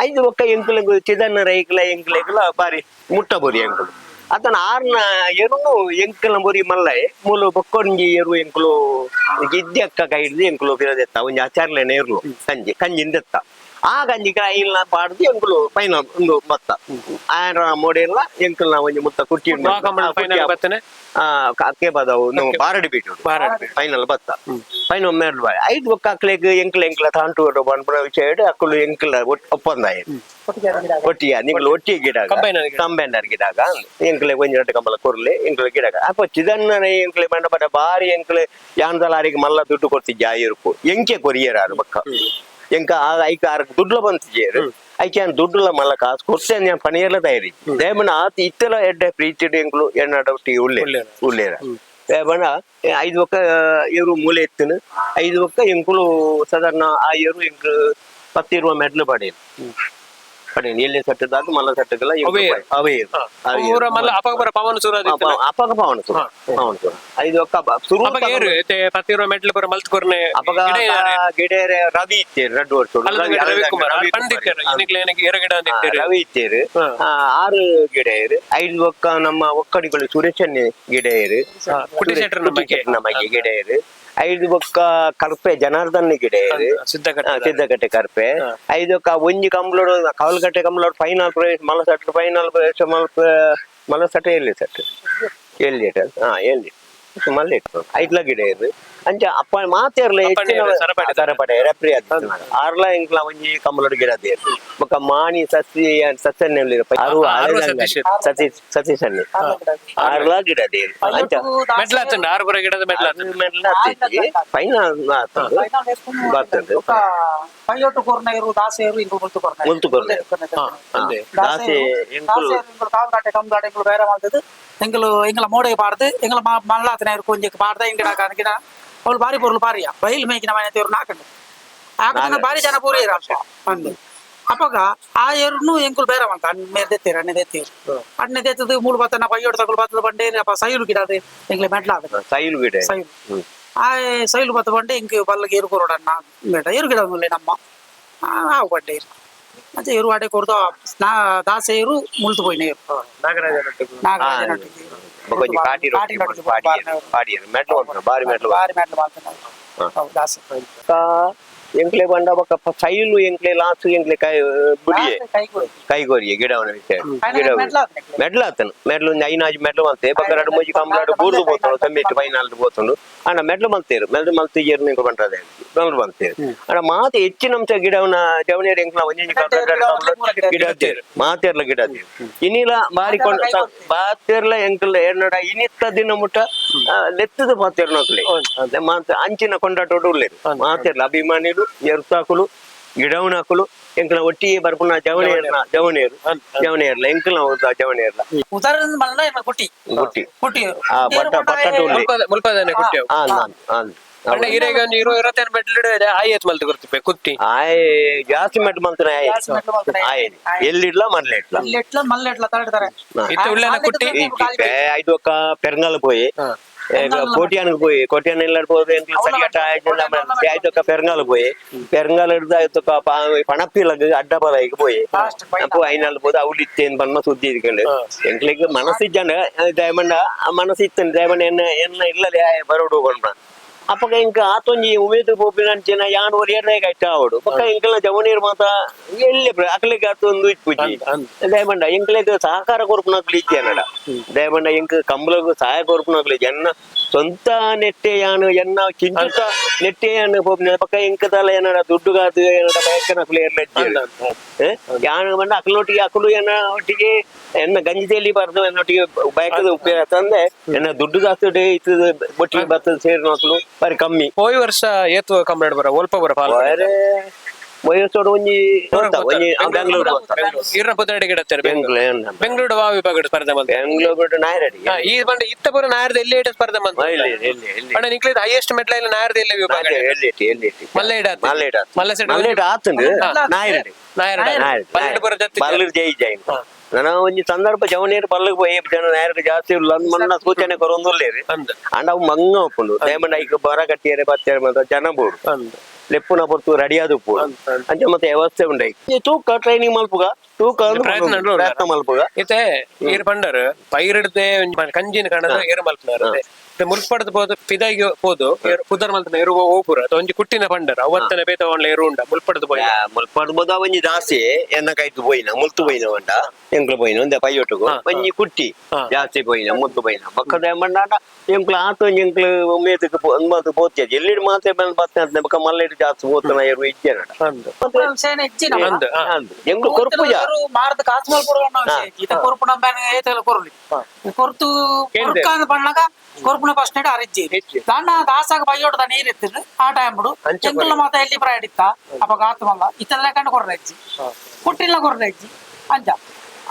ಐದು ಬೊಕ್ಕ ಎಂಕುಲೆಗ್ ಚಿದನ್ನ ರೈಕ್ಲ ಎಂಕ್ಲೆಗ್ಲ ಬಾರಿ ಮುಟ್ಟ ಬೋರಿ ಎಂಕುಲು. ಅತನ ಆರ್ನ ಎರುನು ಎಂಕಲ್ನ ಬೊರಿ ಮಲ್ಲೈ ಮೂಲು ಬೊಕ್ಕೊಂಜಿ ಎರು ಎಂಕುಲು ಇದ್ಯಕ್ಕ ಕೈ ಹಿಡ್ದು ಎಂಕುಲು ಪಿರದೆತ್ತ. ಒಂಜಿ ಆಚಾರ್ಲೆನ ಎರ್ಲು ಕಂಜಿ ಕಂಜಿಂದ ಎತ್ತ. ಆ ಕಂಜಿಗೆ ಐಲ್ನ ಪಾಡ್ದು ಎಂಕುಲು ಫೈನಲ್ ಒಂದು ಬತ್ತ. ಆಯನ ಮೋಡೆಲ್ಲ ಎಂಕಲ್ನ ಒಂಜಿ ಮುತ್ತ ಕುಟ್ಟಿ. ಫೈನಲ್ ಬತ್ತನೆ. ಅಕ್ಕೆ ಬದವು ಬಾರಡಿ ಬಿಟ್ಟು. ಬಾರಡಿ. ಫೈನಲ್ ಬತ್ತ, ಫೈನಲ್ ಮೇಲ್ ಬಾಯ್ ಐದು ಬೊಕ್ಕ ಅಕ್ಲೆಗ್ ಎಂಕಲ್ ಎಂಕಲ ತಾಂಟು ಪನ್ಪುನ ವಿಷಯ ಅಕ್ಕಲು ಎಂಕಲ ಒಪ್ಪಂದ ಆಯ್ತು. ಒಟ್ಟಿಗೆ ನಿಂಗಳು ಒಟ್ಟಿಗೆ ಗಿಡ. ಕಂಬೈನರ್ ಗಿಡ. ಕಂಬೈನರ್ ಗಿಡಾಗ ಎಂಕಲೆ ಒಂಜಿ ರಡ್ಡು ಕಂಬಲ ಕೊರ್ಲೆ ಎಂಕಲೆ ಗಿಡಾಗ. ಅಪ್ಪ ಚಿದನ್ನ ಎಂಕಲೆ ಬಂಡ ಬಡ ಬಾರಿ ಎಂಕಲೆ ಯಾಂದಲ ಆರಿಗೆ ಮಲ್ಲ ದುಡ್ಡು ಕೊಡ್ತಿದ್ದೆ. ಆ ಇರುಪು ಎಂಕೆ ಕೊರಿಯರ್ ಆರು ಬಕ್ಕ ಎಂಕ ಆ ಐಕ ಆರ್ ದುಡ್ಲ ಬಂತಿಜೇರು. ಐಕೆ ದುಡ್ಡುಲ ಮಲ್ಲ ಕಾಸು ಕೊರ್ಸೆ ഞാൻ ಪಣಿಯಲ್ಲ ತಯಾರಿ. ದಯಮನ ಆತ ಇತ್ತೆಲ ಎಡ್ಡೆ ಪ್ರೀತಿಡು ಎಂಕುಲು ಎಣ್ಣಡ ಒಟ್ಟಿಗೆ ಉಳ್ಳೆ. ಉಳ್ಳೇರ. ಉಳ್ಳೇರ ಬಣ್ಣ ಐದು ಒಕ್ಕ ಏರು ಮೂಲೆ ಎತ್ತನು. ಐದು ಒಕ್ಕ ಎಂಕುಲು ಸಾಧಾರಣ ಆ ಏರು ಎಂಕು ಪತ್ತಿರುವ ಮೆಡ್ಲು ಪಡೆಯಲು ಪಡೆಯಲು ಎಲ್ಲಿ ಸಟ್ಟದಾದ ಮಲ್ಲ ಸಟ್ಟದಲ್ಲ. ಅವೇ. ಅವೇ ಏರು. ಅವೇ ಏರು. ಊರ ಮಲ್ಲ ಅಪ್ಪಗ ಬರ ಪವನ್ ಸೂರ. ಅಪ್ಪಗ ಪವನ ಸುರ, ಪವನ ಸುರ. ಐದು ಒಕ್ಕ ಸುರು. ಅಪ್ಪಗ ಏರು ಪತ್ತಿರುವ ಮೆಟ್ಲು ಬರ ಮಲ್ತ್ ಕೊರ್ನೆ. ಅಪ್ಪಗ ಗಿಡೇರೆ ರವಿ ಇತ್ತೇರು ರಡ್ಡು ವರ್ಷ. ರವಿಕುಮಾರ್ ಪಂಡಿತರು ಇನ್ನಿಕ್ಲೆ ಏನಕ್ಕೆ ಏರು ಗಿಡ ಅಂತ ಇತ್ತೇರು. ರವಿ ಇತ್ತೇರು. ಆರು ಗಿಡ ಏರು. ಐದು ಒಕ್ಕ ನಮ್ಮ ಒಕ್ಕಡಿಗಳು ಸುರೇಶನ್ ಗಿಡ ಏರು. ಕುಟಿ ಶೆಟ್ರ್ ನಮಗೆ. ನಮಗೆ ಗಿಡ ಏರು. ಐದು ಬೊಕ್ಕ ಕರ್ಪೆ ಜನಾರ್ದನ್ ಗಿಡ ಏರು. ಸಿದ್ಧಕಟ್ಟೆ. ಸಿದ್ದಕಟ್ಟೆ ಕರ್ಪೆ. ಐದು ಒಕ್ಕ ಒಂಜಿ ಕಂಬ್ಳೋಡು ಕವಲ್ಕಟ್ಟೆ ಕಂಬ್ಳೋಡು ಫೈನಲ್ ಪ್ರವೇಶ ಮಲ್ಲ ಸಟ್ ಫೈನಲ್ ಪ್ರವೇಶ ಮಲ್ಪ ಮಲ್ಲ ಸಟ್ ಎಲ್ಲಿ ಸಟ್ ಎಲ್ಲಿ ಹಾ ಎಲ್ಲಿ ಮಲ್ಲ ಇಟ್ಟು ಐದ್ಲ ಗಿಡ ಏರು. ಅಂಚ ಅಪ್ಪ ಮಾತೇರ್ಲ. ಅಪ್ಪಣ್ಣ ಸರಪಡೆ. ಸರಪಡೆ ರೆಪ್ರಿ ಆರ್ಲ ಎಂಕ್ಲ ಒಂಜಿ ಕಂಬಳೋಡು ಗಿಡ ದೇರು. ಬೊಕ್ಕ ಮಾಣಿ ಸಸಿ ಸಸ್ಯನ್ನೇ ಅರು. ಆರು ಸತೀಶ್. ಸತೀಶ್, ಸತೀಶ್ ಅಣ್ಣೆ ಆರ್ಲ ಗಿಡ ದೇರು ಅಂಚ. ಮೆಟ್ಲ ಆತಂಡ ಆರು ಬರ ಗಿಡದ ಮೆಟ್ಲ ಆತಂಡ. ಮೆಟ್ಲ ಆತೈತಿ, ಫೈನಲ್ ಆತಂಡು ಬರ್ತದೆ. ಪೈಯೋಟು ಕೊರ್ನ ಇರು ದಾಸೆಯರು ಇಂಗು ಮುಲ್ತು ಕೊರ್ನ. ಮುಲ್ತು ಕೊರ್ನ. ಅಂದೆ. ದಾಸೆ ಎಂಕುಲು. ದಾಸೆಯರು ಇಂಗುಲು ಕಾಲ್ಗಾಟೆ ಕಂಗಾಟೆ ಇಂಗುಲು ಬೇರೆ ಮಾಡ್ತದ್ದು. ಎಂಗಲು ಎಂಗಲ ಮೋಡೆ ಪಾಡ್ದು ಎಂಗಲ ಮಲ್ಲಾತನ ಇರು ಕೊಂಜಕ್ಕೆ ಪಾಡ್ದ ಇಂಗಿಡ ಗಿಡ ಅವಳು ಬಾರಿ ಪೊರ್ಲು ಬಾರಿಯ ಬೈಲ್ ಮೇಕಿನ ಮನೆ ತೇರು ನಾಕಂಡು ಆಕಂಡ ಬಾರಿ ಜನ ಪೂರ ಇರಪ್ಪ ಅಂದು. ಅಪ್ಪಗ ಆ ಎರುನು ಎಂಕುಲು ಬೇರೆ ಮಂತ ಅಣ್ಣ ಮೇರ್ ದೆತ್ತೀರು ಅಣ್ಣೆ ದೆತ್ತೀರು ಅಣ್ಣೆ ದೆತ್ತದು ಮೂಳು ಬತ್ತನ ಪೈಯೋಡು ತಗುಲು ಬತ್ತದ ಬಂಡೆ ಅಪ್ಪ ಸೈಲು ಗಿಡ ಅದು ಎಂಗ್ಲೆ ಮೆಟ್ಲಾದ. ಸೈಲು ಗಿಡ. ಸೈಲು. ಆ ಸೈಲು ಬತ್ತ ಬಂಡೆ ಇಂಕ್ ಬಲ್ಲಗೆ ಎರು ಕೊರೋಡಣ್ಣ ಬೇಡ ಎರು ಗಿಡ ಮುಲ್ಲೆ ನಮ್ಮ ಆವು ಬಂಡೆ ಇರು ಮತ್ತೆ ಎರು ಆಡೆ ಕೊರ್ದು ನಾ ದಾಸೆಯರು ಮುಲ್ತು ಪೋಯಿನ ಎರು. ನಾಗರಾಜ. ನಾಗರಾಜನೊಟ್ಟಿಗೆ. ಬೊಕ್ಕ ಕಾಟಿ ರೊಟ್ಟಿ ಪಾಡಿಯರು ಪಾಡಿಯರು ಮೆಟ್ಲು ಉಂಟು, ಬಾರಿ ಮೆಟ್ಲು. ಬಾರಿ ಮೆಟ್ಲು ಮಾಡ್ತಾನೆ ಹೌದು ದಾಸೆ. ಎಂಕ್ಲೆ ಬಂಡ ಬೊಕ್ಕ ಸೈಲು ಎಂಕ್ಲೆ ಲಾಸು ಎಂಕ್ಲೆ ಕೈ ಬುಡಿಯೆ. ಕೈಗೂಡಿ. ಕೈಗೋರಿಯೆ ಗಿಡವನ ವಿಷಯ ಗಿಡ. ಮೆಟ್ಲು ಆತ್ನೆ. ಮೆಡ್ಲು ಆತನು ಮೆಡ್ಲು ಒಂದು ಐನಾಜು ಮೆಡ್ಲು ಮಂತೆ. ಬೊಕ್ಕ ಎರಡು ಮೂಜಿ ಕಂಬ್ಲಾಡು ಬೂರ್ದು ಪೋತುಂಡು ಸಮ್ಮಿಟ್ ಫೈನಲ್ ಪೋತುಂಡು. ಅಂಡ ಮೆಡ್ಲು ಮಂತೇರು ಮೆಡ್ಲು ಮಲ್ತು ಏರು ನಿಂಗೆ ಬಂಟದೆ ಮೆಡ್ಲು ಮಂತೇರು. ಅಂಡ ಮಾತೆ ಹೆಚ್ಚಿನ ಅಂಶ ಗಿಡವನ ಜವನಿಯರು ಎಂಕ್ಲ ಒಂಜೊಂಜಿ ಗಿಡ ತೇರು ಮಾತೇರ್ಲ ಗಿಡ ತೇರು ಇನಿಲ ಬಾರಿ ಕೊಂಡ ಬಾತೇರ್ಲ ಎಂಕಲ್ ಎನ್ನಡ ಇನಿತ್ತ ದಿನ ಮುಟ್ಟ ಲೆತ್ತದ ಮಾತೇರ್ ನೋಕ್ಲೆ ಮಾತ ಅಂಚಿನ ಕೊಂಡಾಟೋಡು ಉಲ್ಲೇರು ಮಾತೇರ್ಲ ಅಭಿಮಾನಿಲು ಎರ್ತಾಕುಲು ಗಿಡವನಾಕುಲು ಎಂಕಲ ಒಟ್ಟಿಗೆ ಬರ್ಪುನ ಜವನಿಯರ್ನ ಜವನಿಯರು ಜವನಿಯರ್ಲ ಎಂಕಲ್ನ ಜವನಿಯರ್ಲ. ಉದಾಹರಣೆ ಮಲ್ಲ ಕುಟ್ಟಿ. ಗುಟ್ಟಿ. ಕುಟ್ಟಿ. ಆ, ಬಟ್ಟ ಬಟ್ಟಾಟು ಉಳ್ಳಿ. ಮುಲ್ಪದಾನೆ ಕುಟ್ಟಿ ಅವು. ಆ ನಾನ್ ಆನ್. ಪಂಡ ಇರೆಗ್ ಒಂಜಿ ಇರುವ ಇರತ್ತೇನು ಮೆಟ್ಲು ಆಯತ್ ಮಲ್ತ್ ಕೊರ್ತಿಪ್ಪೆ ಕುತ್ತಿ. ಆಯ್ ಜಾಸ್ತಿ ಮೆಟ್ ಮಂತನ ಆಯ್. ಜಾಸ್ತಿ ಮೆಟ್ಲು ಮಲ್ತನ ಆಯ್. ಆಯ್ ಎಲ್ಲಿಡ್ಲ ಮನ್ಲೆ ಇಟ್ಲ. ಎಟ್ಲ ಮಲ್ಲ ಎಟ್ಲ ತರಡ್ತಾರೆ. ಇತ್ತೆ ಉಳ್ಳನ ಕುಟ್ಟಿ. ಐದು ಒಕ್ಕ ಪೆರಂಗಲ್ ಪೋಯಿ ಕೋಟಿಯಾನಿಗೆ ಪೋಯಿ ಕೋಟಿಯಾನ ಇಲ್ಲ ಪೋದು ಎಂಕ್ಲು ಸರಿಯಟ ಆಯ್ತು. ಪೆರಂಗಾಲ್ ಪೋಯಿ ಪೆರಂಗಾಲ್ ಹಿಡ್ದು ಆಯ್ತು ಪಣಪ್ಪಿಲಗ್ ಅಡ್ಡ ಪದಾಯಿಗೆ ಪೋಯಿ. Last final. ಅಪ್ಪು ಐನಾಲ್ ಪೋದು ಅವ್ಲು ಇತ್ತೇನ್ ಬಣ್ಣ ಸುದ್ದಿ ಇದ್ಕೊಂಡು ಎಂಕ್ಲಿಗ್ ಮನಸ್ಸು ಇಜ್ಜಂಡ ದಯಮಂಡ ಆ ಮನಸ್ಸು ಇತ್ತೇನೆ ದಯಮಂಡ ಎನ್ನ ಎನ್ನ ಇಲ್ಲದೆ ಬರೋಡು ಕೊಂಡ್ರ. ಅಪಗ ಇಂಕ ಆತೊಂಜಿ ಉಮೇದು ಪೋಪಿನಂಚಿನ ಯಾನ್ ಒರಿ ಎಡ್ರೆ ಐಟ ಆವಡು ಬೊಕ್ಕ ಎಂಕಲ್ನ ಜವನೀರ್ ಮಾತ ಎಲ್ಲಿ ಅಕ್ಲೆಗ್ ಆತೊಂದು ಇಪ್ಪುಜಿ. ಅಂದ್ ಅಂದ್. ದಯಮಂಡ ಎಂಕ್ಲೆಗ್ ಸಹಕಾರ ಕೊರ್ಪುನಕ್ಲು ಇಜ್ಜಿ ಅನ್ನಡ. ದಯಮಂಡ ಎಂಕ್ ಕಂಬಳಗ್ ಸಹಾಯ ಕೊರ್ಪುನಕ್ಲು ಇಜ್ಜಿ. ಎನ್ನ ಸ್ವಂತ ನೆಟ್ಟೆ ಯಾನು ಎನ್ನ ಕಿಂಚುತ ನೆಟ್ಟೆ ಯಾನು ಪೋಪಿನ. ಬೊಕ್ಕ ಎಂಕ್ ತಲ ಏನಡ ದುಡ್ಡುಗಾದ್ ಏನಡ ಬಯಕನಕ್ಲು ಏರ್ಲ ಇಜ್ಜಿ. ಅಂದ್ ಅಂದ್. ಯಾನು ಬಂದ ಅಕ್ಲೊಟ್ಟಿಗೆ ಅಕುಲು ಎನ್ನ ಒಟ್ಟಿಗೆ ಎನ್ನ ಗಂಜಿ ತೇಲಿ ಬಾರ್ದು, ಎನ್ನೊಟ್ಟಿಗೆ ಬಯಕದ ಉಪಯೋಗ ತಂದೆ ಎನ್ನ ದುಡ್ಡು ಜಾಸ್ತಿ ಇತ್ತದ ಒಟ್ಟಿಗೆ ಬರ್ತದೆ ಸೇರಿನಕ್ಲು ಬಾರಿ ಕಮ್ಮಿ. ಪೋಯಿ ವರ್ಷ ಏತು ಕಂಪ್ಲೇಂಟ್ ಬರ ಒಲ್ಪ ಬರ ಪಾಲ್? ಬೇರೆ ವಯಸ್ಸೋಡು ಒಂಜಿ ಗೊತ್ತಾ, ಒಂಜಿ ಬೆಂಗಳೂರು ಗೊತ್ತಾ? ಇರ್ನ ಪುದರಡಿ ಗಿಡತ್ತಾರೆ. ಬೆಂಗಳೂರು. ಬೆಂಗಳೂರು ವಾ ವಿಭಾಗ ಸ್ಪರ್ಧೆ ಮಂತ? ಬೆಂಗಳೂರು ಬಿಟ್ಟು ನಾಯರಡಿ. ಈ ಬಂಡ ಇತ್ತ ಪೂರ ನಾಯರ್ದ ಎಲ್ಲಿ ಇಟ್ಟ ಸ್ಪರ್ಧೆ ಮಂತ? ಎಲ್ಲಿ ಎಲ್ಲಿ ಎಲ್ಲಿ? ಅಣ್ಣ, ನಿಕ್ಲಿದ್ ಹೈಯೆಸ್ಟ್ ಮೆಡ್ಲ್ ಇಲ್ಲ ನಾಯರ್ದ ಎಲ್ಲಿ ವಿಭಾಗ? ಎಲ್ಲಿ ಇಟ್ಟು ಎಲ್ಲಿ ಇಟ್ಟು? ಮಲ್ಲ ಇಡ. ಮಲ್ಲೇಟ. ಮಲ್ಲ ಸೆಟ್. ಮಲ್ಲೇಟ ಆತಂದು ನಾಯರಡಿ. ನಾಯರ್ಡ ಬಲ್ಲೆಡ್ ಪೂರ ಜತ್ತಿ. ಬಲ್ಲರ್ ಜೈ ಜೈ. ನನ್ನ ಒಂಜಿ ಸಂದರ್ಭ ಜವನೀರ್ ಬಲ್ಲಗ್ ಪೋಯಿ ಜನ ನಾಯರ್ಗ್ ಜಾಸ್ತಿ ಇಲ್ಲ ಅಂದ್ ಮನ್ನ ಸೂಚನೆ ಕೊರೊಂದುಲ್ಲೇರಿ. ಅಂದ್. ಅಂಡ ಅವು ಮಂಗ ಉಪ್ಪುಂಡು. ದಯಮಂಡ ಐಕ್ ಬರ ಕಟ್ಟಿಯರೆ ಬತ್ತೆರೆ ಮಾತ್ರ ಜನ ಬೋಡು. ಅಂದ್. ಲೆಪ್ಪುನ ಪೊರ್ತು ರೆಡಿ ಆದ್ ಉಪ್ಪುಡು. ಅಂದ್ ಅಂದ್. ಅಂಚ ಮತ್ತೆ ವ್ಯವಸ್ಥೆ ಉಂಡೈ ತೂಕ ಟ್ರೈನಿಂಗ್ ಮಲ್ಪುಗ ತೂಕ ಅಂದ್ ಪ್ರಯತ್ನ ಮಲ್ಪುಗ. ಉಂಡು. ಪ್ರಯತ್ನ ಮಲ್ಪುಗ. ಇತ್ತೆ ಏರ್ ಪಂಡರ್ ಪೈರಿಡ್ದೆ ಕಂಜಿನ ಕಣದ ಏರು ಮಲ್ಪನಾರ ಮುಲ್ಪಡ್ದು ಪೋದು ಪಿದಾಯಿಗೆ ಪೋದು ಏರ್ ಪುದರ್ ಮಲ್ತನ ಎರು ಓಪುರ ಅಥವಾ ಒಂಜಿ ಕುಟ್ಟಿನ ಪಂಡರ್ ಅವತ್ತನ ಬೇತ ಒಳ್ಳೆ ಎರು ಉಂಡ ಮುಲ್ಪಡ್ದು ಪೋಯಿ? ಮುಲ್ಪಡ್ಬೋದ ಒಂಜಿ ಜಾಸ್ತಿ ಎನ್ನ ಕೈತು ಪೋಯಿನ ಮುಲ್ತು ಪೋಯಿನ ಉಂಡ ಎಂಕ್ಲು ಪೋಯಿನ ಒಂದೆ ಪೈಯೊಟ್ಟುಗು ಒಂಜಿ ಕುಟ್ಟಿ ಜಾಸ್ತಿ ಪೋಯಿನ ಮುಲ್ತು ಪೋಯಿನ. ಬೊಕ್ಕ ದಯಮಂಡ ಎಂಕ್ಲು ಆತ ಒಂಜಿ ಎಂಕ್ಲು ಉಮೇದಕ್ಕೆ ಅಂದ್ಮಾತು ಪೋತಿಯ ಎಲ್ಲಿಡ್ ಮಾತ್ರ ಬಂದ್ ಬತ್ತೆ ಅಂತ. ಬೊಕ್ಕ ಮಲ್ಲೆಡ್ ಜಾಸ್ತಿ ಪೋತನ ಎರು ಇಜ್ಜೆ ನಡ. ಅಂದ್. ವಿಷಯನೇ ಇಜ್ಜಿ ನಮ್ಮ. ಅಂದ್. ಅಂದ್ ಎಂಕ್ಲು ಕೊರ್ಪುಜ. ಮಾರದ ಕಾಸು ಮಲ್ಪೊಡು ಅನ್ನೋ ವಿಷಯ ಇಜ್ಜಿ. ಇತ್ತೆ ಕೊರ್ಪುನ ಬ್ಯಾನ್ ಏತೆಲ್ಲ ಕೊರ್ಲಿ ಕೊರ್ತು. ಕೇಂದ್ರ. ಕೊರ್ಕಾಂದ್ ಪಣ್ಣಾಗ ಕೊರ್ಪುನ ಫಸ್ಟ್ ನೆಟ್ ಅರಿಜ್ಜಿ. ಇಜ್ಜಿ. ದಾಂಡ ದಾಸಾಗ ಬೈಯೋಟದ ನೀರ್ ಇತ್ತಿದ್ರು ಆ ಟೈಮ್ ಬಿಡು. ಅಂಚೆ. ಎಂಕುಲ್ನ ಮಾತ ಎಲ್ಲಿ ಪ್ರಾಯಡ್ ಇತ್ತ ಅಪಗ ಆತು ಮಲ್ಲ ಇತ್ತೆಲ್ಲ ಕಂಡು ಕೊರ್ರ ಇಜ್ಜಿ, ಕುಟ್ಟಿಲ್ಲ ಕೊರ್ರ ಇಜ್ಜಿ. ಅಂಚ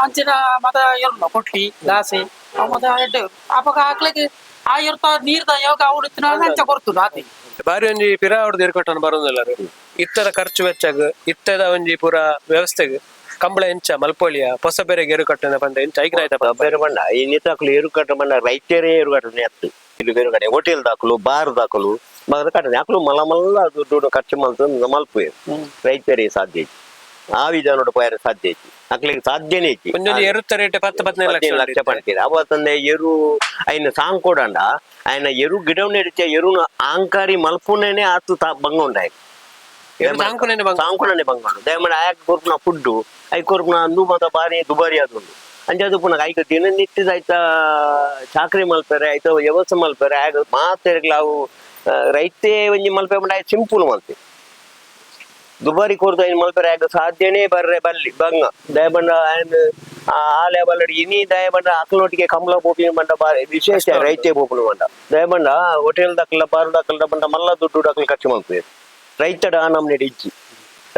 ಅಂಚಿನ ಮತ ಎರುಂಡ ಕೊಟ್ಲಿ ದಾಸೆ ಅವು ಮತ ಎಡ್ಡೆ. ಅಪಗ ಆಕ್ಲೆಗ್ ಆ ಇರ್ತ ನೀರ್ದ ಯೋಗ ಅವ್ರು ಇತ್ತಿನ ಅಂಚ ಕೊರ್ತು ಆತಿ. ಬಾರಿ ಒಂಜಿ ಪಿರ ಅವ್ರದ್ದು ಏರ್ಕೊಟ್ಟನ್ ಬರೋದಿಲ್ಲರು. ಇತ್ತರ ಖರ್ಚು ವೆಚ್ಚಾಗ ಇತ್ತದ ಒಂಜಿ ಪೂರ ವ್ಯವಸ್ಥೆಗ್ ಕಂಬಳ ಎಂಚ ಮಲ್ಪೊಳಿಯ ಹೊಸ ಬೇರೆ ಗೇರು ಕಟ್ಟನ ಪಂಡ ಎಂಚ ಐಕ್ನ ಆಯ್ತಾ? ಬೇರೆ ಬಂಡ ಈ ನಿತಾಕ್ಲು ಎರು ಕಟ್ಟ ಬಂಡ ರೈತರೇ ಎರು ಕಟ್ಟನೆ ಅತ್ತು. ಇಲ್ಲಿ ಬೇರೆ ಕಡೆ ಹೋಟೆಲ್ ದಾಕಲು ಬಾರ್ ದಾಕಲು ಮಗ ಕಟ್ಟನೆ ಅಕ್ಲು ಮಲ್ಲ ಮಲ್ಲ ದುಡ್ಡು ಖರ್ಚು ಮಲ್ತು ಮಲ್ಪು. ರೈತರೇ ಸಾಧ್ಯ ಇಜ್ಜಿ. ಆ ವಿಧಾನೋಡು ಪೋಯರೆ ಸಾಧ್ಯ ಇಜ್ಜಿ, ಅಕ್ಲಿಗೆ ಸಾಧ್ಯನೇ ಇಜ್ಜಿ. ಒಂಜೊಂಜಿ ಎರುತ್ತ ರೇಟ್ 10 15 ಲಕ್ಷ. 15 ಲಕ್ಷ ಪಡ್ತೀರ ಅವತ್ತಂದೆ ಎರು ఆయన ಸಾಂಕೋಡಂಡ ఆయన ಎರು ಗಿಡವನ್ನ ಇಡಿಚೆ ಎರುನ ಆಂಕಾರಿ ಮಲ್ಪುನೇನೆ ಆತು ತಾ ಬಂಗ ಉಂಡಾಯ್. ಎರು ಸಾಂಕುನೇನೆ ಬಂಗ. ಸಾಂಕುನನೆ ಬಂಗ ಉಂಡು. ದಯಮಾಡಿ ಆಯಕ್ ಕೊರ್ಪುನ ಫುಡ್ಡು I ಕೊರ್ಪುನ ಅಂದು ಮಾತ ಬಾರಿ ದುಬಾರಿ ಆದುಂಡು. ಅಂಚಾದ್ ಪುನಗ ಐಕ್ ದಿನನಿತ್ಯದ ಐತ ಚಾಕ್ರಿ ಮಲ್ಪೆರೆ ಐತ ವ್ಯವಸ್ಥೆ ಮಲ್ಪೆರೆ ಆಗ ಮಾತೆರ್ಗ್ಲ ಅವು ರೈತೆ ಒಂಜಿ ಮಲ್ಪೆ ಪಂಡ ಆಯ್ ಸಿಂಪಲ್ ಮಲ್ತೆ ದುಬಾರಿ ಕೊರ್ದು ಐನ್ ಮಲ್ಪೆರೆ ಆಗ ಸಾಧ್ಯನೇ ಬರ್ರೆ ಬಲ್ಲಿ ಬಂಗ. ದಯಬಂಡ ಆಯನ್ ಆ ಲೆವೆಲ್ ಇನಿ ದಯಬಂಡ ಅಕ್ಲೊಟ್ಟಿಗೆ ಕಮಲ ಪೋಪಿನ ಬಂಡ ಬಾರಿ ವಿಶೇಷ ರೈತೆ ಪೋಪುನ ಬಂಡ. ದಯಬಂಡ ಹೋಟೆಲ್ ದಕ್ಕಲ ಬಾರ್ ದಕ್ಕಲ ಬಂಡ ಮಲ್ಲ ದುಡ್ಡು ಡಕ್ಕಲ್ ಖರ್ಚು ಮಲ್ಪುವೆರ್. ರೈತಡ ಆ ನಮ್ನೆ ಇಜ್ಜಿ.